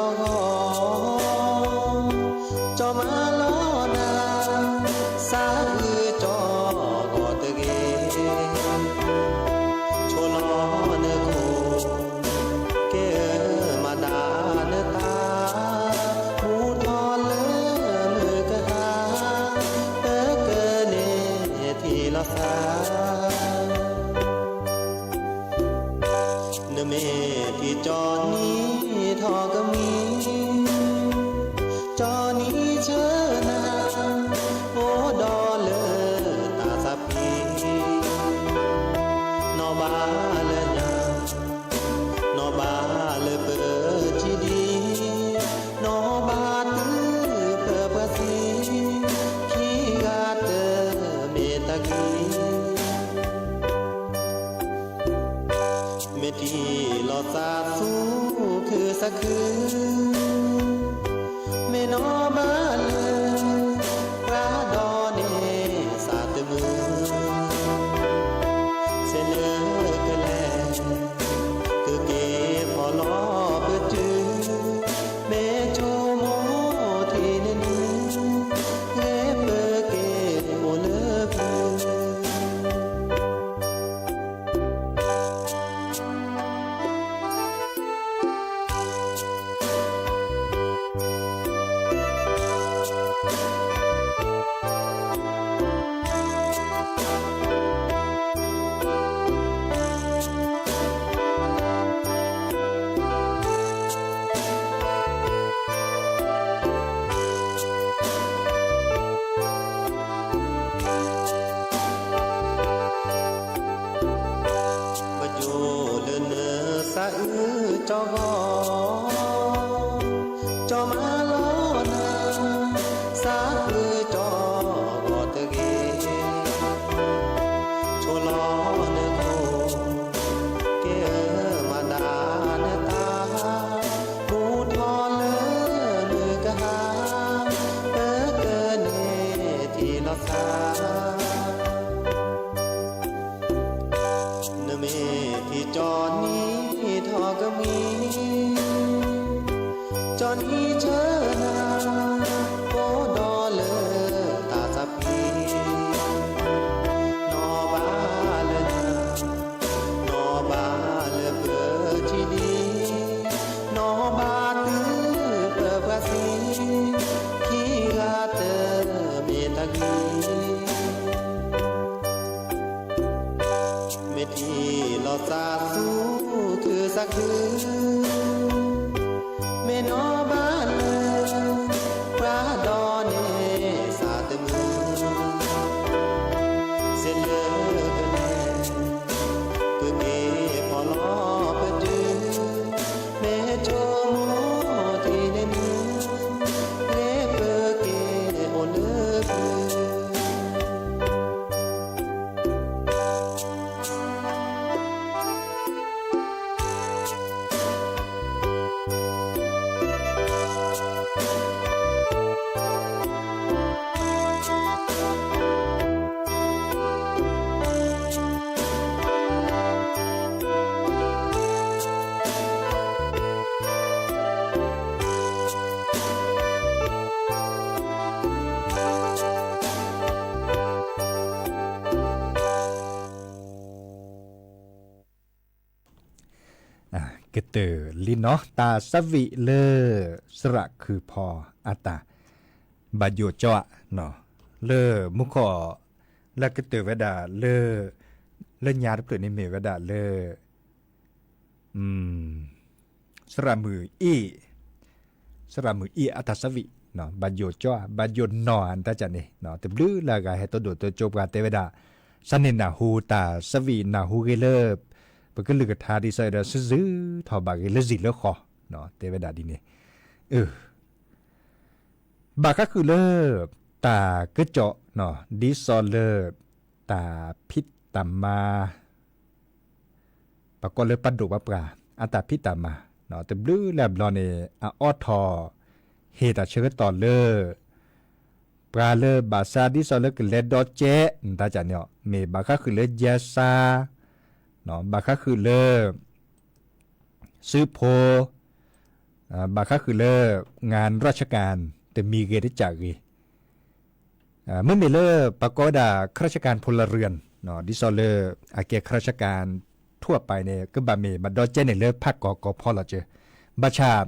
ကၠီမၤလီၤနၤ, စးအုးကၠီဂီၤတဂ့ၤ, ဆိလီၤနခိၣ်, ကဲမၤဒၣ်နတၢ်, မူထီၣ်လၢမုၢ်ကဟါ, ပကန့ၢ်ထံၣ်လီၤစၢ် နမ့ၢ်ထံၣ်ကၠီနံၤထီၣ်ကမှံ, ကၠီနံၤဆၢနၤ, အိၣ်ဒီးလၢတၢ်သးဖှံ, နီၢ်ဘၣ်လၢညါ, နီၢ်ဘၣ်လၢပထံဒံ, နီၢ်ဘၣ်တုၤပပှၤသံ, ခံဂၤတမ့ၢ်တၢ်ဂ့ၤ မ့ၢ်ထံၣ်လီၤသးသူခုသးခု, မ့ၢ်နီၢ်ဘၣ်လၢ ပှၤဒီးန့ၣ်သးတမုာ်, ဆဲးလၢကလဲၤ ကက့ၤဖီၣ်လီၤပတုာ်, မ့ၢ်ဆိကမိၣ်ထံၣ်န့ၢ်နုၤ, ဂ့ၤပက့ၤအိၣ်လၢပျၢၤ ပယိၤလၢနသးအုးကၠီဂီၤ, ကၠီမၤလီၤနၤ, သးအုးကၠီဂီၤတဂ့ၤ, ဆိလီၤနခိၣ်, ကဲမၤဒၣ်နတၢ်, မူထီၣ်လၢမုၢ်ကဟါ, ပကန့ၢ်ထံၣ်လီၤစၢ် နမ့ၢ်ထံၣ်ကၠီနံၤထီၣ်ကမှံ, ကၠီနံၤဆၢနၤ, အိၣ်ဒီးလၢတၢ်သးဖှံ, နီၢ်ဘၣ်လၢညါ, နီၢ်ဘၣ်လၢပထံဒံ, နီၢ်ဘၣ်တုၤပပှၤသံ, ခံဂၤတမ့ၢ်တၢ်ဂ့ၤ မ့ၢ်ထံၣ်လီၤသးသူခုသးခု, မ့ၢ်နီၢ်ဘၣ်လၢ ပှၤဒီးန့ၣ်သးတမုာ်, ဆဲးလၢကလဲၤ ကက့ၤဖီၣ်လီၤပတုာ်, မ့ၢ်ဆိကမိၣ်ထံၣ်န့ၢ်နုၤ, ဂ့ၤပက့ၤအိၣ်လၢပျၢၤ ကတၢၢ်လံနီၤ တၢ်သးဝံၣ်လၢ သရၣ်ခုၣ်ဖီအတၢ် ဘၣ်ယိၣ်ကၠီဧါ, လၢမူခိၣ် လၢကတၢၢ်ဝဲဒၣ်လၢ လၢညါတဖျၢၣ်န့ၣ်မ့ၢ်ဝဲဒၣ်လၢ သရၣ်မုၣ်အ့ၣ်, သရၣ်မုၣ်အ့ၣ်အတၢ်သးဝံၣ်, ဘၣ်ယိၣ်ကၠီ ဘၣ်ယိၣ်နီၢ် တၢ်ကၢ်န့ၣ် တဘျုးလၢအဂၤဟဲတိၢ်ဒိၣ်တိၢ်ကၠိပှၤတဲဝဲဒၣ်, သးန့ၣ်နၢ်ဟူတၢ်သးဝံၣ်နၢ်ဟူဂ့ၤလၢ ပကလုၢ်ကထါဒ်သိးဒီး စုစုထီၣ်ဘၣ်ဂ့ၤလၢစံၣ်လၢဃီ, တဲဝဲဒၣ်ဒ်န့ၣ်, ဘၣ်ဃးဃုာ်လၢ တၢ်ကစီၣ် ဒ်သိးလၢ တၢ်ဖံးတၢ်မၤ ပကိးလၢပှၤဒိၣ်ပှၤပှၢ် အတၢ်ဖံးတၢ်မၤ, တဘျုးလၢအဘျီန့ၣ် အအိးထီၣ် ဟ့ၣ်တၢ်ဆၢကတီၢ်လၢ ပှၤလၢဘၣ်ဆါဒ်သိးလၢကလဲၤဒီကဲး တၢ်ကၢ်န့ၣ် မ့ၢ်ဘၣ်ဃးဃုာ်လၢယဲစါ, ဘၣ်ဃးဃုာ်လၢ စုဖိ, ဘၣ်ဃးဃုာ်လၢ งานราชการ တမံၤဂ့ၤတကးဂ့ၤ မ့မ့ၢ်လၢပှၤကိးဝဲဒၣ် ข้าราชการพลเรือน ဒ်သိးလၢ အကဲ ข้าราชการทั่วไป န့ၣ် ကဘၣ်မ့ၢ်ဘၣ်ဒီကဲန့ၣ်လၢဖးကီၢ်ကီၢ်ဖီလီၤစၢၤ, ဘၣ်ဆၣ်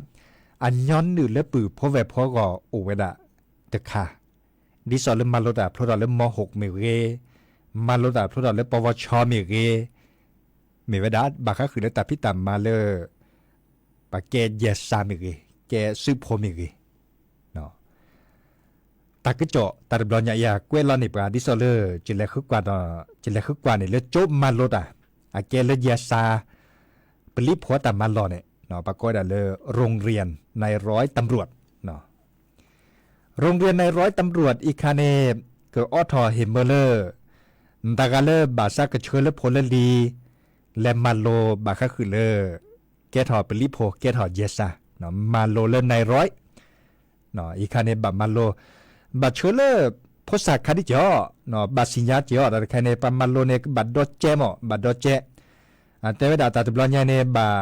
အညီနုၢ်လၢပုၢ်ဖိဝဲၢ်ဖိအဂီၢ်အိၣ်ဝဲဒၣ်တခါ, ဒ်သိးလၢမၤလိတၢ်ဖျိထီၣ်လၢ ม.หก မ့ၢ်ဂ့ၤ, မၤလိတၢ်ဖျိထီၣ်လၢ ปวช မ့ၢ်ဂ့ၤ, မ့ၢ်ဝဲဒၣ်ဘၣ်ဃးဃုာ်လၢတၢ်ဖံးတၢ်မၤလၢ ပှၤကဲယဲၢ်စၢ်မ့ၢ်ဂ့ၤ, ကဲစုဖိမ့ၢ်ဂ့ၤ, တၢ်ကစီၣ်တၢ်တဘျီညါအံၤ ကွဲးလီၤန့ၢ်ပှၤဒ်သိးလၢ ကလဲၤဃုကွၢ်န့ၣ်လၢ ကၠိမၤလိတၢ် အကဲလၢယဲၢ်စၢ် ပလံးဖိတၢ်မၤလီၢ်န့ၣ် ပှၤကိးဝဲဒၣ်လၢ โรงเรียนนายร้อยตำรวจ โรงเรียนนายร้อยตำรวจ အံၤခါန့ၣ် ကအိးထီၣ်ဟ့ၣ်မၢလၢ နတဂၤလၢဘၣ်ဆၣ်ကဆှၢလၢဖိလၢလံၤ လဲၤမၤလိဘၣ်ဃးဃုာ်လၢ ကဲထီၣ်ပလံးဖိ ကဲထီၣ်ယဲၢ်စၢ် မၤလိလၢ นายร้อย အံၤခါန့ၣ် ဘၣ်မၤလိ ဘၣ်ဆှၢလၢ ဖိစၢ်ခါဒ်ကီး ဘၣ်စံၣ်ညါကီး တၢ်တခါန့ၣ် ပှၤမၤလိန့ၣ် ကဘၣ်ဒီကဲမး ဘၣ်ဒီကဲ တဲဝဲဒၣ်တၢ်တဘျီညါန့ၣ် ဘၣ်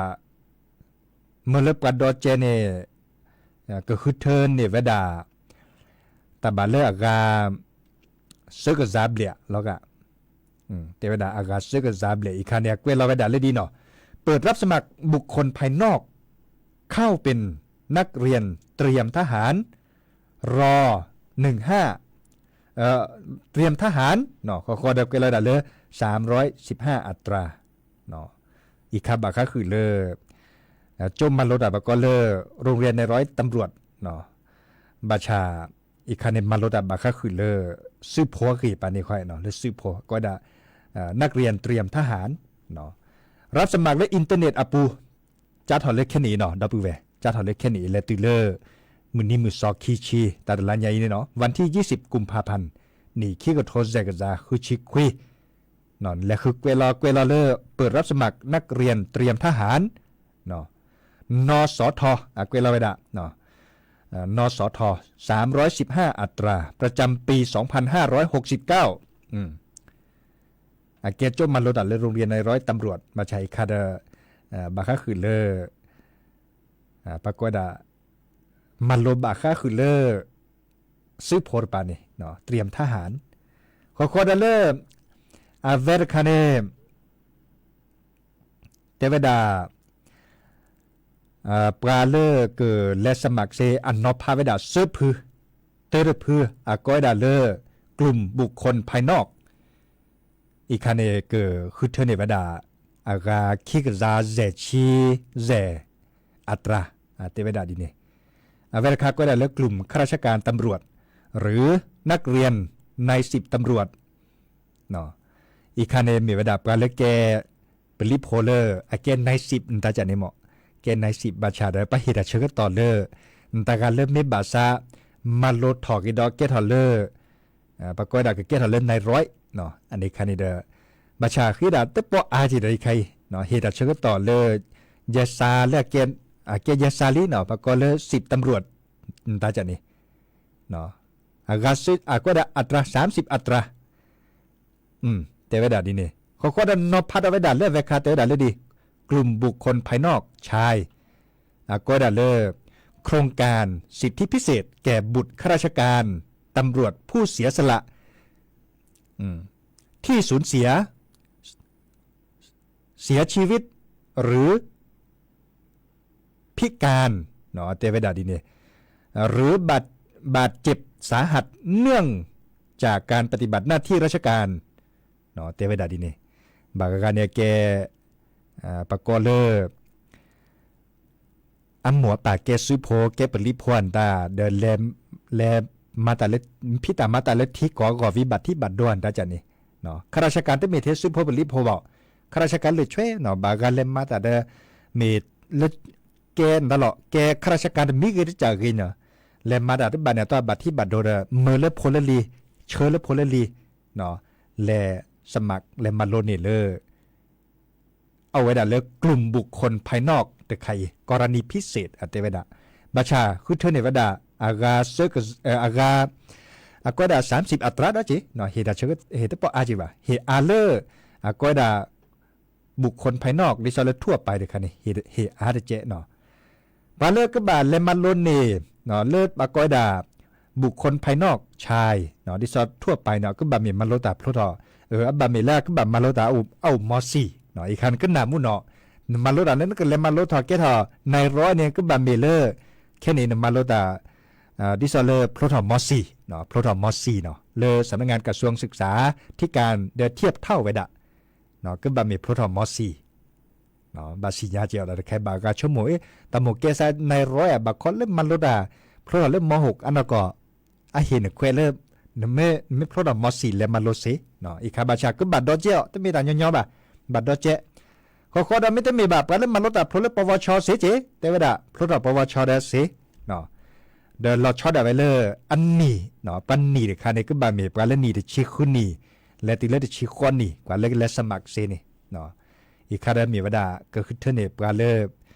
မၢလၢပှၤဒီကဲန့ၣ် ကဃုထၢန့ၢ်ဝဲဒၣ် တၢ်ဘၣ်လၢအဂၤ စၢကစၢ်ဘျဲၣ်လီၤဂာ် တဲဝဲဒၣ်အဂၤစၢကစၢ်ဘျဲၣ် အံၤခါန့ၣ် အကွဲးလီၤဝဲဒၣ်လၢဒ်နီၤ เปิดรับสมัครบุคคลภายนอก เข้าเป็นนักเรียนเตรียมทหาร ร.หนึ่งห้า เตรียมทหาร ဃီဃီဒီးကွဲးလီၤဝဲဒၣ်လၢ สามร้อยสิบห้า อัตรา အံၤခါဘၣ်ဃးဃုာ်လၢ ကၠိမၤလိတၢ်ပှၤကိးလၢ โรงเรียนนายร้อยตำรวจ ဘၣ်ဆၣ် အံၤခါန့ၣ် မၤလိတၢ်ဘၣ်ဃးဃုာ်လၢ စုဖိအဂ့ၢ်ပာ်န့ၣ်ဃီ လၢစုဖိ ကိးဝဲဒၣ် นักเรียนเตรียมทหาร รับสมัคร လၢ internet အပူၤ ကၠါထီၣ်လၢခဲနံၣ်အံၤနီၤ ဒီပုၢ်ဝဲၢ် ကၠါထီၣ်လၢခဲနံၣ်အံၤ လဲၤတုၤလၢ မုၢ်နံၤမုၢ်စီၤခံဆံ တၢ်တလါညါအံၤန့ၣ်နီၤ วันที่ยี่สิบ กุมภาพันธ์ နံၣ်ခံကထိစဲးကစၢ် ဃုဆံခွံ လဲၤဃုကွဲးလီၤကွဲးလီၤလၢ เปิดรับสมัครนักเรียนเตรียมทหาร นสท အကွဲးလီၤဝဲဒၣ် นสท สามร้อยสิบห้า อัตรา ประจำปี สองพันห้าร้อยหกสิบเก้า အကဲကၠိမၤလိတၢ်လၢ โรงเรียนนายร้อยตำรวจ ဘၣ်ဆၣ်အံၤခါဒီး ဘၣ်ဃးဃုာ်လၢ ပှၤကိးဝဲဒၣ် မၤလိဘၣ်ဃးဃုာ်လၢ စုဖိတပၤန့ၣ် เตรียมทหาร ဃီဃီဒီးလၢ အဝဲတခါန့ၣ် တဲဝဲဒၣ် ပှၤလၢကလဲၤ สมัคร စ့ၢ် အနီၤဖးဝဲဒၣ် သၢဖု တၢတဖု အကိးဝဲဒၣ်လၢ กลุ่มบุคคลภายนอก အံၤခါန့ၣ် ကဃုထၢန့ၢ်ဝဲဒၣ် အဂၤခံကစၢ်ယဲၢ်ဆံယဲၢ် อัตรา တဲဝဲဒၣ်ဒ်န့ၣ် အဝဲတခါကိးဝဲဒၣ်လၢ กลุ่มข้าราชการตำรวจ หรือนักเรียนนายสิบตำรวจ အံၤခါန့ၣ် မ့ၢ်ဝဲဒၣ်ပှၤလၢကဲ ပလံးဖိလၢ အကဲ นายสิบ နတၢ်ကၢ်န့ၣ်မ့ၢ် ကဲ นายสิบ ဘၣ်ဆၣ်ဒီး ပဟ့ၣ်တၢ်ဆၢကတီၢ်လၢ နတဂၤလၢမ့ၢ်ဘၣ်ဆၣ် မၤလိထီၣ်က့ၤဒီးကဲထီၣ်လၢ ပှၤကိးဝဲဒၣ်ကကဲထီၣ်လၢ นายร้อย အန့ၣ်ခါန့ၣ်ဒီး ဘၣ်ဆၣ်ဃ့ဒၣ်တပီၢ်အါက့ၤဒီးအံၤခါအံၤ ဟ့ၣ်တၢ်ဆၢကတီၢ်လၢ ယဲၢ်စၢ်လၢ အကဲယဲၢ်စၢ်လံနီၤ ပှၤကိးလၢ สิบตำรวจ နတၢ်ကၢ်န့ၣ် အဂၤစ့ၢ် အကိးဝဲဒၣ် อัตรา สามสิบ อัตรา တဲဝဲဒၣ်ဒ်န့ၣ် ဃီဃီဒီးနီၤဖးထီၣ်ဝဲဒၣ်လၢအဝဲခါတဲဝဲဒၣ်လၢဒ် กลุ่มบุคคลภายนอกชาย အကိးဝဲဒၣ်လၢ โครงการสิทธิพิเศษแก่บุตรข้าราชการตำรวจผู้เสียสละ ที่สูญเสีย เสียชีวิต หรือ พิการ တဲဝဲဒၣ်ဒ်န့ၣ် หรือบาด บาดเจ็บสาหัสเนื่องจากการปฏิบัติหน้าที่ราชการ တဲဝဲဒၣ်ဒ်န့ၣ် ဘၣ်ဂၤဂၤန့ၣ်ကဲ ပကိးလၢ အမိၢ်အပၢ်ကဲစုဖိ ကဲပလံးဖိအတၢ် ဒီး လဲၤမၤတၢ်လၢ ဖံးတၢ်မၤတၢ်လၢထံကီၢ်အဂီၢ် ဝံဘၣ်ထံဘၣ်ဒိအတၢ်ကၢ်န့ၣ် ข้าราชการ တမ့ၢ်ထဲစုဖိပလံးဖိဘၣ် ข้าราชการ လၢာ်ဆွဲနီၤ ဘၣ်ဂၤလဲၤမၤတၢ်ဒီး မ့ၢ်လၢ ကဲနတၢ်လီၤ ကဲ ข้าราชการ တမံၤဂ့ၤတကၢ်ဂ့ၤနီၤ လဲၤမၤတၢ်တဘၣ်န့ၣ် အတၢ်ဘၣ်ထံဘၣ်ဒိဒီး မၢလၢဖိလၢလံၤ ဆှၢလၢဖိလၢလံၤ လဲၤ สมัคร လဲၤမၤလိန့ၢ်လၢ အဝဲဒၣ်လၢ กลุ่มบุคคลภายนอก တခါအံၤ กรณีพิเศษ အတဲဝဲဒၣ် ဘၣ်ဆၣ်ဃုထၢန့ၢ်ဝဲဒၣ် အဂၤ အဂၤ အကိးဝဲဒၣ် สามสิบ อัตรา ဒီးက့ၤ ဟ့ၣ်တၢ်ဆၢ ဟ့ၣ်တပီၢ်အါက့ၤဘၣ် ဟ့ၣ်အါလၢ အကိးဝဲဒၣ် บุคคลภายนอก ဒ်သိးလၢ ทั่วไป တခါန့ၣ် ဟ့ၣ်အါတကဲးနီၤ ပှၤလၢကဘၣ်လဲၤမၤလိန့ၣ် လၢပကိးဝဲဒၣ် บุคคลภายนอกชาย ဒ်သိး ทั่วไป န့ၣ် ကဘၣ်မ့ၢ်မၤလိတၢ်ဖျိထီၣ်, အဘၣ်မ့ၢ်လၢကဘၣ်မၤလိတၢ်အိၣ် အိၣ် ม.สี่ အံၤခါနကနၣ်မူနီၤ, နမၤလိတၢ်လၢနကလဲၤမၤလိထီၣ်ကဲထီၣ် นายร้อย န့ၣ် ကဘၣ်မ့ၢ်လၢ ခဲန့ၣ်နမၤလိတၢ် ဒ်သိးလၢဖျိထီၣ် ม.สี่ ဖျိထီၣ် ม.สี่ နီၤ လၢ สำนักงานกระทรวงศึกษาธิการ ဒီး เทียบเท่า ဝဲဒၣ် ကဘၣ်မ့ၢ်ဖျိထီၣ် ม.สี่ ဘၣ်စံၣ်ညါကဲအီၤဒီးတခါဘၣ်ဂၤဆိကမိၣ် အ့ တၢ်မိၣ်ကဲစး นายร้อย ဧါ ဘၣ်ခီလၢမၤလိတၢ် ဖျိထီၣ်လၢ ม.หก အနီၢ်ကီၢ် အဟ့ၣ်နခွဲးလၢ နမ့ၢ်ဖျိထီၣ် ม.สี่ လဲၤမၤလိစ့ၢ်, အံၤခါဘၣ်ဆၣ်ကဘၣ်ဒီကဲအီၤ တမ့ၢ်တၢ်ညီညီဘၣ်, ဘၣ်ဒီကဲ ဃီဃီဒီးမ့တမ့ၢ်ဘၣ် ပှၤလၢမၤလိတၢ်ဖျိလၢ ปวช စ့ၢ်ကီး တဲဝဲဒၣ် ဖျိထီၣ် ปวช ဒီးစ့ၢ်, ဒီးလီၤဆီဒၣ်ဝဲလၢအနံၣ်, ပှၤနံၣ်တခါန့ၣ် ကဘၣ်မ့ၢ်ပှၤလၢနံၣ်တဆံဃုနံၣ် လဲၤတုၤလၢတဆံဃိးနံၣ် ပှၤလၢကလဲၤ สมัคร စ့ၢ်န့ၣ်, အံၤခါဒီးမ့ၢ်ဝဲဒၣ် ကဃုထၢန့ၢ်ပှၤလၢ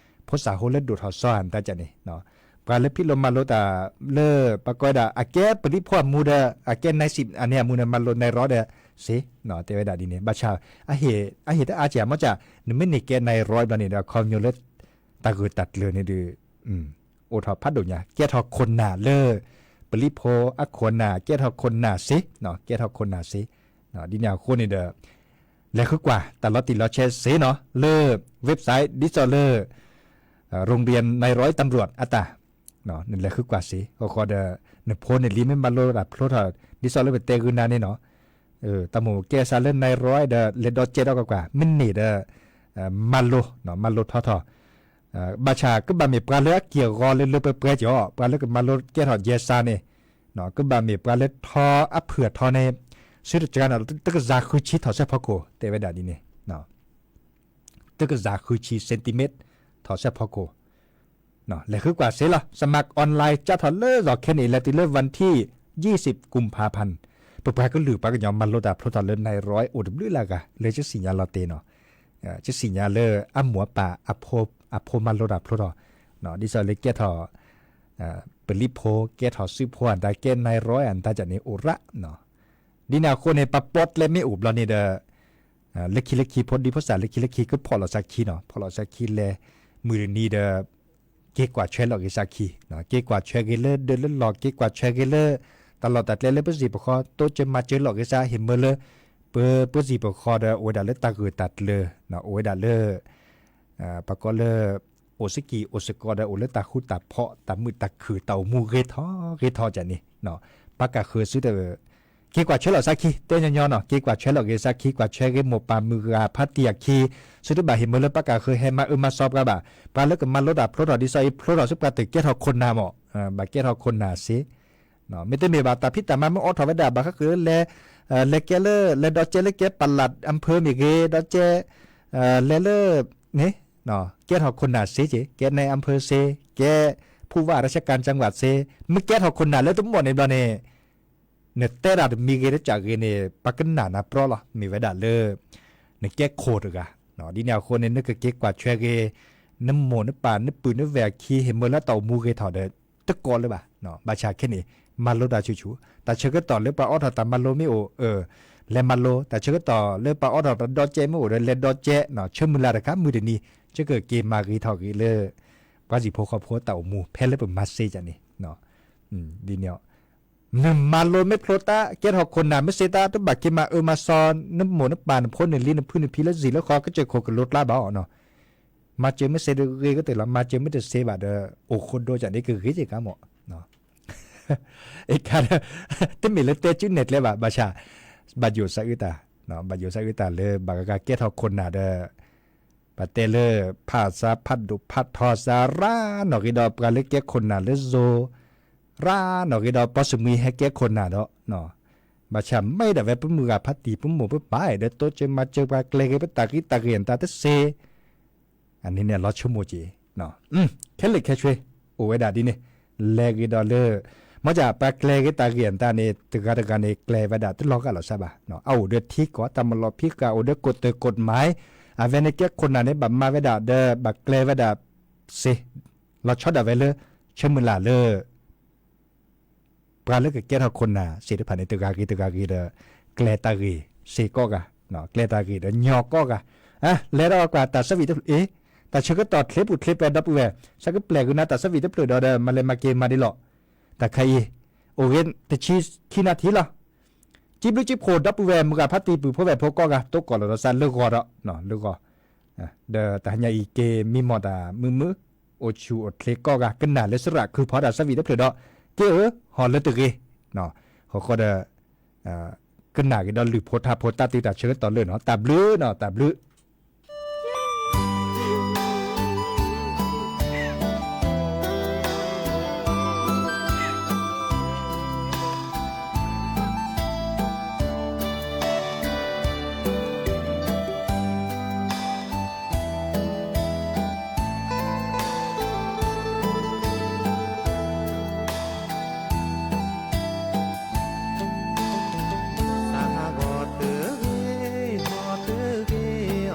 ဖိစၢ်ဖိလၢဒိၣ်ထီၣ်စီၤဧါ နတၢ်ကန့ၣ်, ပှၤလၢဖံးလိမၤလိတၢ်လၢ ပှၤကိးဝဲဒၣ် အကဲပလံးဖိအမူဒီး အကဲ นายสิบ အန့ၣ်အမူန့ၣ် မၤလိ นายร้อย ဒီးစ့ၢ်, တဲဝဲဒၣ်ဒ်န့ၣ် ဘၣ်ဆၣ် အဟ့ၣ်တအါကဲမ့ၢ်ကၠၢ် နမ့ၢ်န့ၢ်ကဲ นายร้อย ဘျီန့ၣ်ဒီး အခီပညီလၢ တၢ်ဂုာ်တၢ်ကျၢၤန့ၣ်ဒီး အိၣ်ထီၣ်ဖးဒိၣ်ညါ ကဲထီၣ်ခိၣ်နၢ်လၢ ပလံးဖိအခိၣ်နၢ် ကဲထီၣ်ခိၣ်နၢ်စ့ၢ်, ကဲထီၣ်ခိၣ်နၢ်စ့ၢ်, ဒ်န့ၣ်အဃိန့ၣ်ဒီး လဲၤဃုကွၢ်တၢ်လီၤတံၢ်လီၤဆဲးစ့ၢ်နီၤ လၢ website ဒ်သိးလၢ โรงเรียนนายร้อยตำรวจ အတၢ် နလဲၤဃုကွၢ်စ့ၢ် ဃီဃီဒီး နဖိနလံၤမ့ၢ်မၤလိတၢ်ဖျိထီၣ် ဒ်သိးလၢပတဲဂုာ်နၤန့ၣ်နီၤ, တၢ်မိၣ်ကဲစးလၢ นายร้อย ဒီးလဲၤဒီးကဲထီၣ်ကွၢ်ကွၢ် မ့ၢ်န့ၢ်ဒီး မၤလိ မၤလိထီထီၣ်, ဘၣ်ဆၣ်ကဘၣ်မ့ၢ်ပှၤလၢအက့ၢ်အဂီၤလၢလၢပှဲၤပှဲၤကီး ပှၤလၢကမၤလိကဲထီၣ်ယဲစးန့ၣ်, ကဘၣ်မ့ၢ်ပှၤလၢထီအဖုၣ်အထီန့ၣ် စုတကါန့ၣ် တကစၢ်ဃုဆံထီၣ်စဲးဖီခိၣ် တဲဝဲဒၣ်ဒ်န့ၣ် တကစၢ်ဃုဆံ centimeter ထီၣ်စဲးဖီခိၣ်, လဲၤဃုကွၢ်စ့ၢ်လီၤ สมัครออนไลน์ ကးထီၣ်လၢလီၢ်ခဲန့ၣ် လဲၤတုၤလၢ วันที่ยี่สิบ กุมภาพันธ์, ပပှၤကလုာ်ပှၤကညီမၤလိတၢ်ဖျိထီၣ်လၢ นายร้อย အိၣ်တဘျုးလၢအဂၤ လၢကစံၣ်ညါလီၤတဲာ်နီၤ, ကစံၣ်ညါလၢအမိၢ်အပၢ် အဖိမၤလိတၢ်ဖျိထီၣ်, ဒ်သိးလၢကဲထီၣ် ပလံးဖိ ကဲထီၣ်စုဖိအတၢ် ကဲ นายร้อย အတၢ်ကန့ၣ်အိၣ်ရၣ်, ဒ်န့ၣ်အဃိန့ၣ် ပပီၣ်ကျဲမ့ၢ်အိၣ်ဘျီန့ၣ်ဒီး လၢခံလၢခံ ဖိဒံဖိသၣ်လၢခံလၢခံ ကဖီၣ်လိာ်သးခံနီၤ ဖီၣ်လိာ်သးခံလဲၤ မုၢ်တနံၤဒီး က့ၤကွၢ်ဆွဲလီၤဂ့ၤသးခံ, က့ၤကွၢ်ဆွဲဂ့ၤလၢဒၢးလၢလီၢ် က့ၤကွၢ်ဆွဲဂ့ၤလၢ တၢ်လီၢ်တၢ်ကျဲလၢပစံၣ်ပဃီ တိစၢၤမၤစၢၤလီၤဂ့ၤသး ဟ့ၣ်မၢလၢ ပ ပစံၣ်ပဃီဒီးအိၣ်ဝဲဒၣ်လၢတၢ်ဂၢၢ်တၢ်ကျၢၤ, အိၣ်ဝဲဒၣ်လၢ ပကိးလၢ အိၣ်စ့ၢ်ကီးအိၣ်စ့ၢ်ကီးဒီးအိၣ်လၢတၢ်ဃူတၢ်ဖိး တၢ်မုာ်တၢ်ခုၣ် တၢ်အိၣ်မူဂ့ၤထီၣ်ဂ့ၤထီၣ်ကန့ၣ်, ပၢ်ကၢ်ဃၢၤစုတ က့ၤကွၢ်ဆွဲလီၤသးခံ တဲညီညီနီၤ က့ၤကွၢ်ဆွဲလီၤဂ့ၤသးခံ ကွၢ်ဆွဲဂ့ၤမိၢ်ပၢ်မုၢ်ဂၤဖါတံၢ်အခံ, စုတဘၣ်ဟ့ၣ်မၢလၢပၢ်ကၢ်ဃၢၤဟဲမၤအၢမၤသီပှၤဘၣ်, ပှၤလၢကမၤလိတၢ်ဖျိထီၣ်ဒ်သိးအံၤ ဖျိထီၣ်ဆူပှၤတၢ်ကဲထီၣ်ခိၣ်နၢ်မး, ဘၣ်ကဲထီၣ်ခိၣ်နၢ်စ့ၢ် မ့တမ့ၢ်ဘၣ် တၢ်ဖံးတၢ်မၤမ့ၢ်အိးထီၣ်ဝဲဒၣ် ဘၣ်ဃးဃုာ်လၢ လဲၤကဲလၢ လဲၤဒီကဲလၢကဲပလး อำเภอ မ့ၢ်ဂ့ၤ ဒီကဲ လဲၤလၢ န့ၣ် ကဲထီၣ်ခိၣ်နၢ်စ့ၢ်က့ၤ ကဲ นายอำเภอ စ့ၢ် ကဲ ผู้ว่าราชการจังหวัด စ့ၢ် မ့ၢ်ကဲထီၣ်ခိၣ်နၢ်လၢတမီၢ်န့ၣ်ဘျီန့ၣ် နတဲတၢ်တမံၤဂ့ၤတကးဂ့ၤန့ၣ် ပှၤကနၣ်နၤပြီလီၤ မ့ၢ်ဝဲဒၣ်လၢ နကဲခိၣ်တဂၤ, ဒ်န့ၣ်အဃိန့ၣ် နကက့ၤကွၢ်ဆွဲဂ့ၤ နမိၢ်နပၢ် နပုၢ်နဝဲၢ်အခံ ဟ့ၣ်မၢလၢတၢ်အိၣ်မူဂ့ၤထီၣ်ဒီး တကိးလၢၤဘၣ်, ဘၣ်ဆၣ်ခဲန့ၣ် မၤလိတၢ်ဆူၣ်ဆူၣ် တၢ်ဆၢကတီၢ်လၢပှၤအိးထီၣ်တၢ်မၤလိမ့ၢ်အိၣ် လဲၤမၤလိ တၢ်ဆၢကတီၢ်လၢပှၤအိးထီၣ်တၢ်ဒီကဲမ့ၢ်အိၣ်ဒီးလဲၤဒီကဲ ဆၢမုၢ်လၢ်တခါမုၢ်တနံၤ ကက့ၤမၤဂ့ၤထီၣ်ဂ့ၤလၢ ပှၤဟံၣ်ဖိဃီဖိတၢ်အိၣ်မူ ဖဲလၢပမၤစ့ၢ်ကန့ၣ် ဒ်န့ၣ် နမၤလိမ့ၢ်ဖျိတၢ် ကဲထီၣ်ခိၣ်နၢ်မ့ၢ်စ့တၢ် တဘၣ်က့ၤမၤအၢမၤသီ နမိၢ်နပၢ်နဖိနလံၤနဖုနဖံလၢစံၣ်လၢဃီ ကစၢၢ်ခိၣ်ကလိၤကျါဘၣ်အီၤနီၤ, မၤစၢၤမ့ၢ်စ့တဂ့ၤကတၢၢ်လီၤ မၤစၢၤမ့ၢ်တစ့ဘၣ်ဒီး အိၣ်ဃိဒိကန့ၣ် ကဂ့ၤက့ၤကါမး အခါ တမ့ၢ်လၢတဲစုနဲၣ်ကျဲဘၣ် ဘၣ်ဆၣ် ဘၣ်ယိၣ်သးအုးတၢ် ဘၣ်ယိၣ်သးအုးတၢ်လၢဘၣ်ဂၤဂၤကဲထီၣ်ခိၣ်နၢ်ဒီး ပတဲလၢ ဖးသးဖးဒိၣ်ဖးထီသး ရၢနီၣ်ဂ့ၤဒီးပှၤလၢကဲခိၣ်နၢ်လၢစိၤ ရၢနီၣ်ဂ့ၤဒီးပှၤစမံၤဟဲကဲခိၣ်နၢ်ဒီး ဘၣ်ဆၣ်မ့ၢ်ဒၣ်ဝဲပမုၢ်ဂၤဖးတံၢ် ပမိၢ်ပပၢ်ဒီး တိစၢၤမၤစၢၤပှၤကျဲဂ့ၤ ပတၢ်ဂ့ၤတၢ်ဂ့ၤအတၢ်တစ့ အန့ၣ်န့ၣ်လီၤဆိကမိၣ်က့ၤ ခဲလၢာ်ခဲဆ့ အိၣ်ဝဲဒၣ်ဒ်န့ၣ် လဲၤဂ့ၤဒီးလၢ မ့ၢ်ဒ်ပှၤကျဲဂ့ၤတၢ်ဂ့ၤအတၢ်န့ၣ် တဂၤတဂၤန့ၣ် ကျဲဝဲဒၣ်တလီၤဂာ်လီၤစၢ်ဘၣ် အအိၣ်ဒီးထံကီၢ် တၢ်မၤလီၤဖံးဃာ် အိၣ်ဒီး กฎหมาย အဝဲန့ၣ်ကဲခိၣ်နၢ်န့ၣ် ဘၣ်မၤဝဲဒၣ်ဒီး ဘၣ်ကျဲဝဲဒၣ်စ့ လီၤဆီဒၣ်ဝဲလၢ ဆၢမုၢ်လၢ်လၢ ပှၤလၢကကဲထီၣ်ခိၣ်နၢ်သ့ၣ်တဖၣ်န့ၣ် တဂၤဂ့ၤတဂၤဂ့ၤဒီး ကျဲတၢ်ဂ့ၤစ့ကိးဂၤ ကျဲတၢ်ဂ့ၤဒီးညီကိးဂၤ လဲၤဒီးကွၢ်တၢ်ဆၢဝံၤတဖျၢၣ်အံၤ တၢ်ဆၢကတီၢ်ချ့ပူၤချ့ပှဲၤဒီပုၢ်ဝဲၢ် ဆၢကပျဲၢ်ကနါတၢ်ဆၢဝံၣ်တဖျၢၣ်ဒီး ဒီးမၤလဲၤမၤက့ၤမၤဒ်လီၤ. တၢ်ခါအံၤ အိၣ်ဂ့ၤတဆံခံနၣ်ထံလီၤ. စံးဘျုးစံးဖှိၣ်ဒီပုၢ်ဝဲၢ်မုၢ်ဂၤဖါတံၢ်ပုၢ်ဖိဝဲၢ်ဖိကိးဂၤ တိကိၣ်လီၤဒီးစးလၢဂီၤဒီး လၢဂီၤ ဒီးတၢ်ဟါညါအံၤက့ၤမံမီၢ်တၢ်မုာ်မုာ် အိၣ်ဆူၣ်အိၣ်ချ့ကိးဂၤ ကနၣ်လၢစရၣ်ခုဖီတၢ်ဆၢဝံၣ်တဖျၢၣ်ဒီး က့ၤအၢဟီၣ်လၢတဂ့ၤ ဃီဃီဒီး ကနၣ်က့ၤဒီးလုၢ်ဖိထါဖိတၢ်တုၤတၢ်ဆၢကတီၢ်လၢနီၤ တၢ်ဘျုးနီၤ တၢ်ဘျုး သးဂီၤတဂ့ၤ ဂီၤတဂ့ၤ အီၣ်တၢ်အဲၣ်ဧၢ, တၢ်အိၣ်မူအံၤန့ၣ် ဂ့ၤ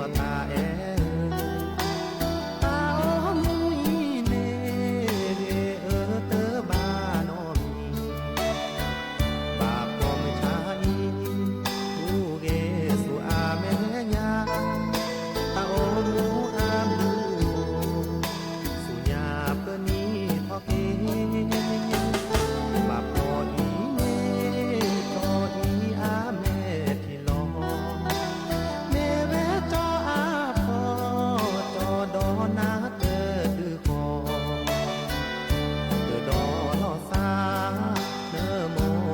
အၢတဘၣ်နီတမံၤ, ဘၣ်ကွၢ်မုၢ်ဆါအံၤ အိၣ်ဂ့ၤဆူအမဲာ်ညါ, တၢ်အိၣ်မူအဘျုး ဆူညါပနံၤထီၣ်က့ၤ, ဘၣ်ဖှီၣ်အံၤန့ၣ် ကၠီအံၤအမဲာ်ထံလီၤ, မ့ၢ်ဝဲကၠီအဖှီၣ် ကၠီဒီးနၤတဒုးဃီ, တဒီလီၤသး နမိၢ်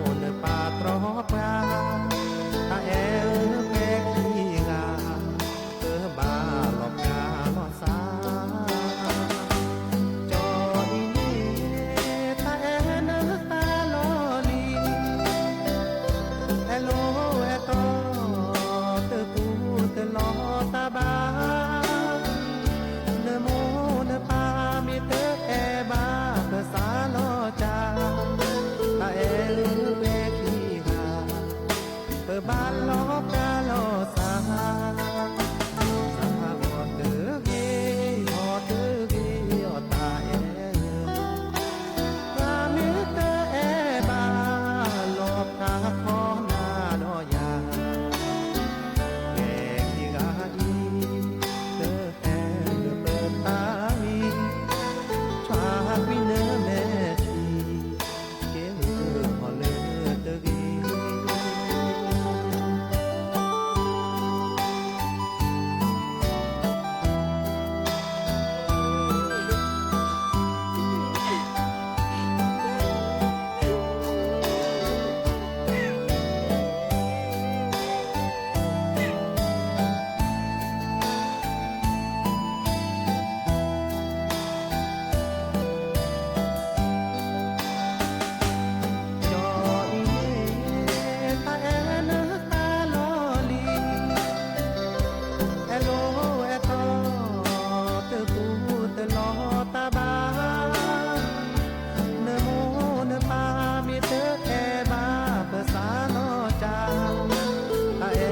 နပၢ်တြီပှၤ, တၢ်အဲၣ်အၢပဲခံဂၤ တဘၣ်လီၤပှၤလီၤသး, ကၠီအံၤန့ၣ် တၢ်အဲၣ်နသးလီၤလံ, အဲၣ်လိာ်အဲၣ်တီ တပူၤတလီၤတၢ်ဘၣ်, နမိၢ်နပၢ်မ့ၢ်တအဲၣ်ဘၣ် ပသးလီၤစၢ်, တၢ်အဲၣ်အၢပဲခံဂၤ ပဘၣ်လီၤပှၤလီၤသး, သးဂီၤတဂ့ၤ ဂီၤတဂ့ၤ အီၣ်တၢ်အဲၣ်ဧၢ, ပှၤမ့ၢ်တအဲၣ်ဘၣ် လီၤပှၤခီနၤဒီးယၤ, မဲာ်ခံဂၤအံၤ တဟဲလၢပတၢ်မံၤ, ဆှၢကွံာ်နမဲာ်ထံ ကဲအၢဟီၣ်လၢတဂ့ၤ. ကၠီအံၤန့ၣ် တၢ်အဲၣ်နသးလီၤလံ, အဲၣ်လိာ်အဲၣ်တီ တပူၤတလီၤတၢ်ဘၣ်, နမိၢ်နပၢ်မ့ၢ်တအဲၣ်ဘၣ် ပသးလီၤစၢ်, တၢ်အဲၣ်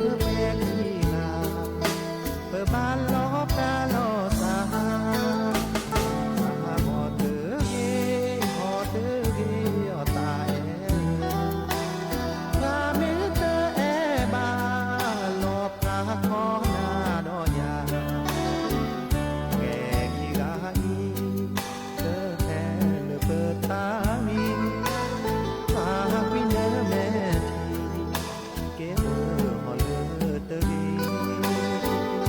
အၢပဲခံဂၤ ပဘၣ်လီၤပှၤလီၤသး, သးဂီၤတဂ့ၤ ဂီၤတဂ့ၤ အီၣ်တၢ်အဲၣ်ဧၢ, ပှၤမ့ၢ်တအဲၣ်ဘၣ် လီၤပှၤခီနၤဒီးယ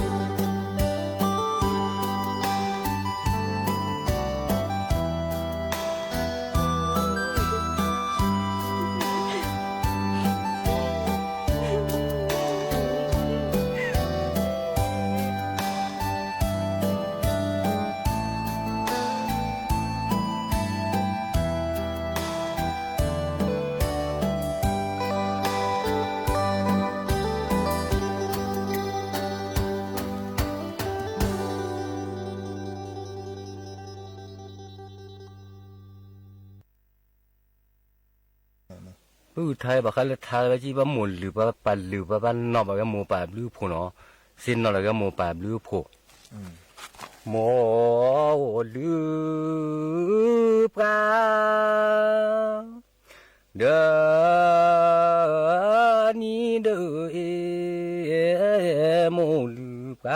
ၤ, မဲာ်ခံဂၤအံၤ တဟဲလၢပတၢ်မံၤ, ဆှၢကွံာ်နမဲာ်ထံ ကဲအၢဟီၣ်လၢတဂ့ၤ. ပုၢ်ထါဘၣ်ဃးလၢထါဝဲကံ ပှၤမိၢ်လုၢ်ပှၤပၢ်လုၢ်ပှၤဘၣ်နီၢ်ဘၣ်ဝဲမိၢ်ပၢ်ဘျုးဖှိၣ်နီၤ, သ့ၣ်နီၣ်လၢဝဲမိၢ်ပၢ်ဘျုးဖှိၣ်, မိၢ်အိၣ်လုၢ်ပှၤ ဒီးနံၤဒီးအ့ၣ်, မိၢ်လုၢ်ပှၤ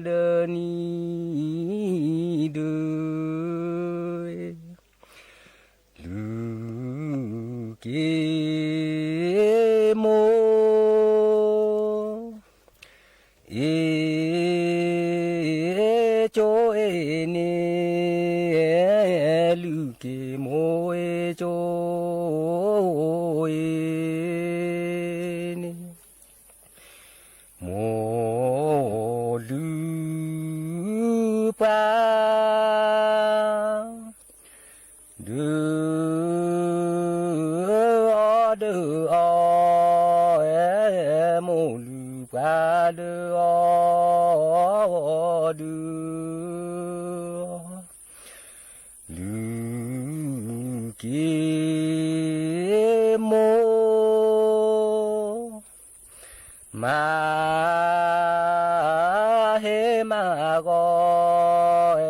ဒီးနံၤ က့ၤမိၢ် အ့ၣ်ကၠိအ့ၣ်န့ၣ် လုၢ်က့ၤမိၢ်အ့ၣ်ကၠိအ့ၣ်န့ၣ် မိၢ်လုၢ်ပှၤ ဒုးအီၣ်ဒုးအီ အဲ မိၢ်လုၢ်ပှၤဒုးအီၣ်ဒုး လုၢ်က့ၤမိၢ် မၤဟ့ၣ်မၤဂီၤ အဲ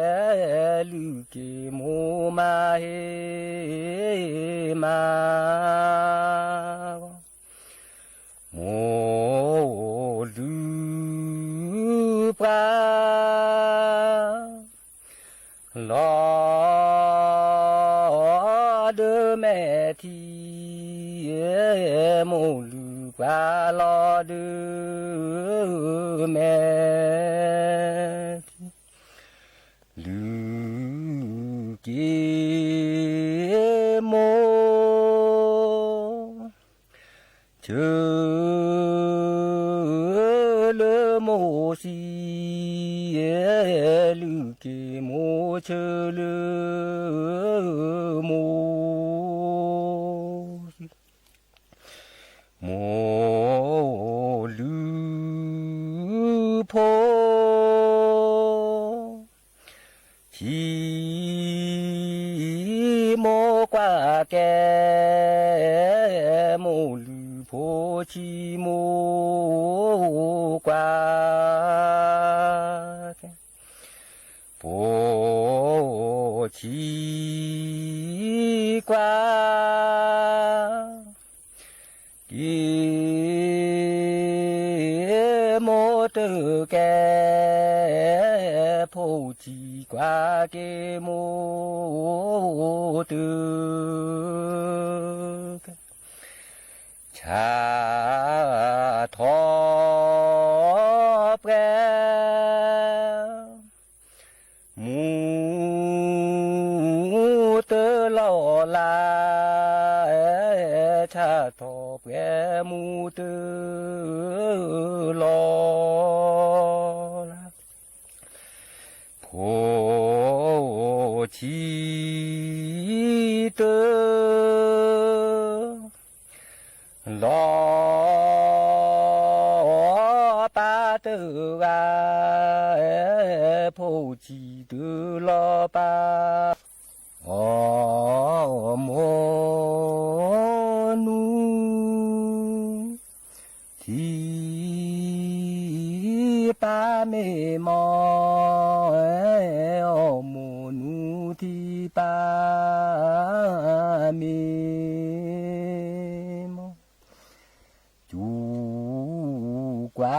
လုၢ်က့ၤမိၢ်မၤဟ့ၣ်မၤဂီၤ မိၢ်လုၢ်ပှၤ လီၤဒုးမဲာ်ထံ မိၢ်လုၢ်ပှၤလီၤဒုး မဲာ်ထံ လုၢ်က့ၤမိၢ် ဆၢလၢမိၢ်ဆံး လုၢ်က့ၤမိၢ်ဆၢလၢမိၢ်ဆံး မိၢ်လုၢ်ဖိ ဆံးမိၢ်ကွၢ်ကဲ မိၢ်လုၢ်ဖိဆံးမိၢ်ကွၢ်ကဲ ဖိဆံးကွၢ် က့ၤမိၢ်တကဲ ဖိဆံးကွၢ်က့ၤမိၢ်တကဲ ဆၣ်ထီၣ်ပှဲၤ မူတလီၤလး ဆၣ်ထီၣ်ပှဲၤမူတလီၤလး ဖိဆံးတ လီၤပၢ်တဂၤ ဖိဆံးတလီၤပၢ် အီၣ်မိၢ်နူ ထံပၢ်မ့ၢ်မီၢ် အီၣ်မိၢ်နူထံပၢ်မ့ၢ်မီၢ် စူၢ်ကွၢ်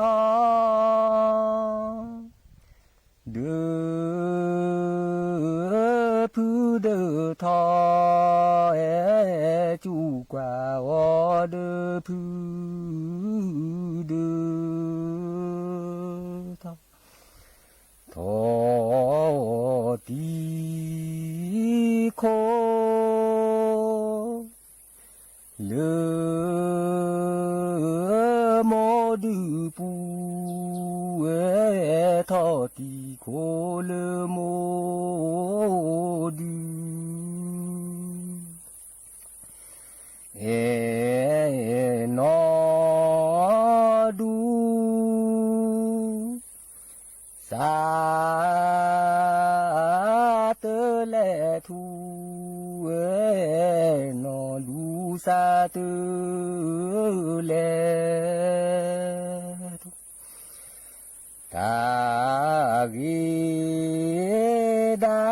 အီၤ ဒုးဖုဒုးထီ အဲ စူၢ်ကွၢ်အီၤဒုးဖုဒုးထီ ထီၣ်တံၤခိၣ် လၢမိၢ်ဒုးပူၤ အဲ ထီၣ်တံၤခိၣ်လၢမိၢ်ဒုး အဲ နီၢ်ဒူ စးတလဲၤထူ အဲ နီၢ်ဒူစးတလဲၤထူ တၢ်ဂ့ၤဒၣ်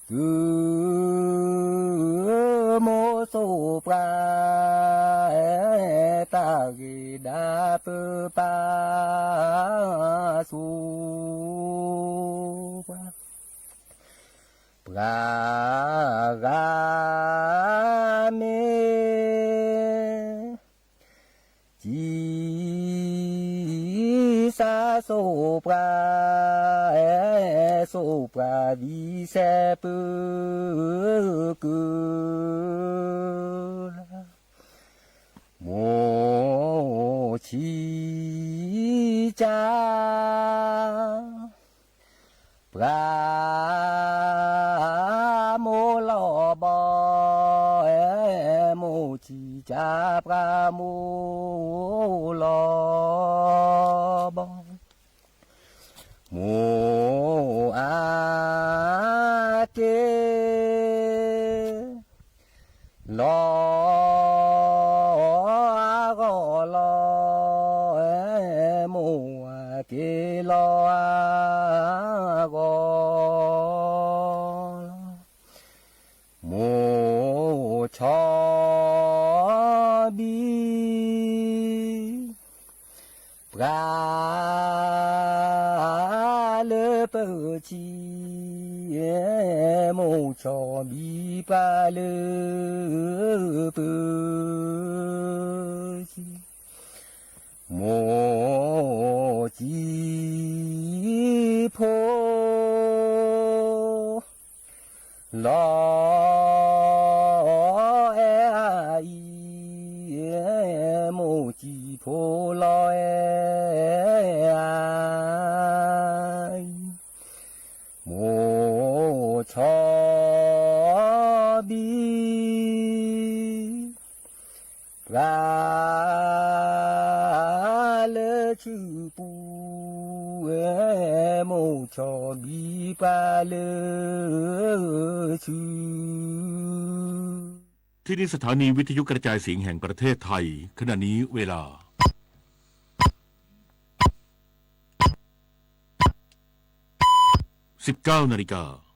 သုးမိၢ်စိးပှၤ တၢ်ဂ့ၤဒၣ်ပပၢ်စိးပှၤ ပ ပှၤဂၤမ့ၢ် ကံစၢ်စိးပှၤ, စိးပှၤဝံစဲးပူၤကုၢ်လၢ မိၢ်ဆံကၢ် ပှၤမိၢ်လီၤဘီ, မိၢ်ဆံကၢ်ပှၤမိၢ်လီၤဘီ, မိၢ်အက့ လီၤအဂီၢ်လီၤ, မိၢ်အက့လီၤအဂီၢ်လီၤ, မိၢ်ဆီဘံ ပှၤ လၢပၢဆံ, မိၢ်ဆီဘံပှၤလၢပၢဆံ, မိၢ်စံဖိ လီၤအဲၣ်အအံၤ, မိၢ်စံဖိလီၤအဲၣ်အအံၤ, မိၢ်ဆီဘံ ပှၤလၢဆူပူၤ, မိၢ်ဆီဘံပှၤလၢဆူ ที่นี่สถานีวิทยุกระจายเสียงแห่งประเทศไทย ขณะนี้เวลา สิบเก้านาฬิกา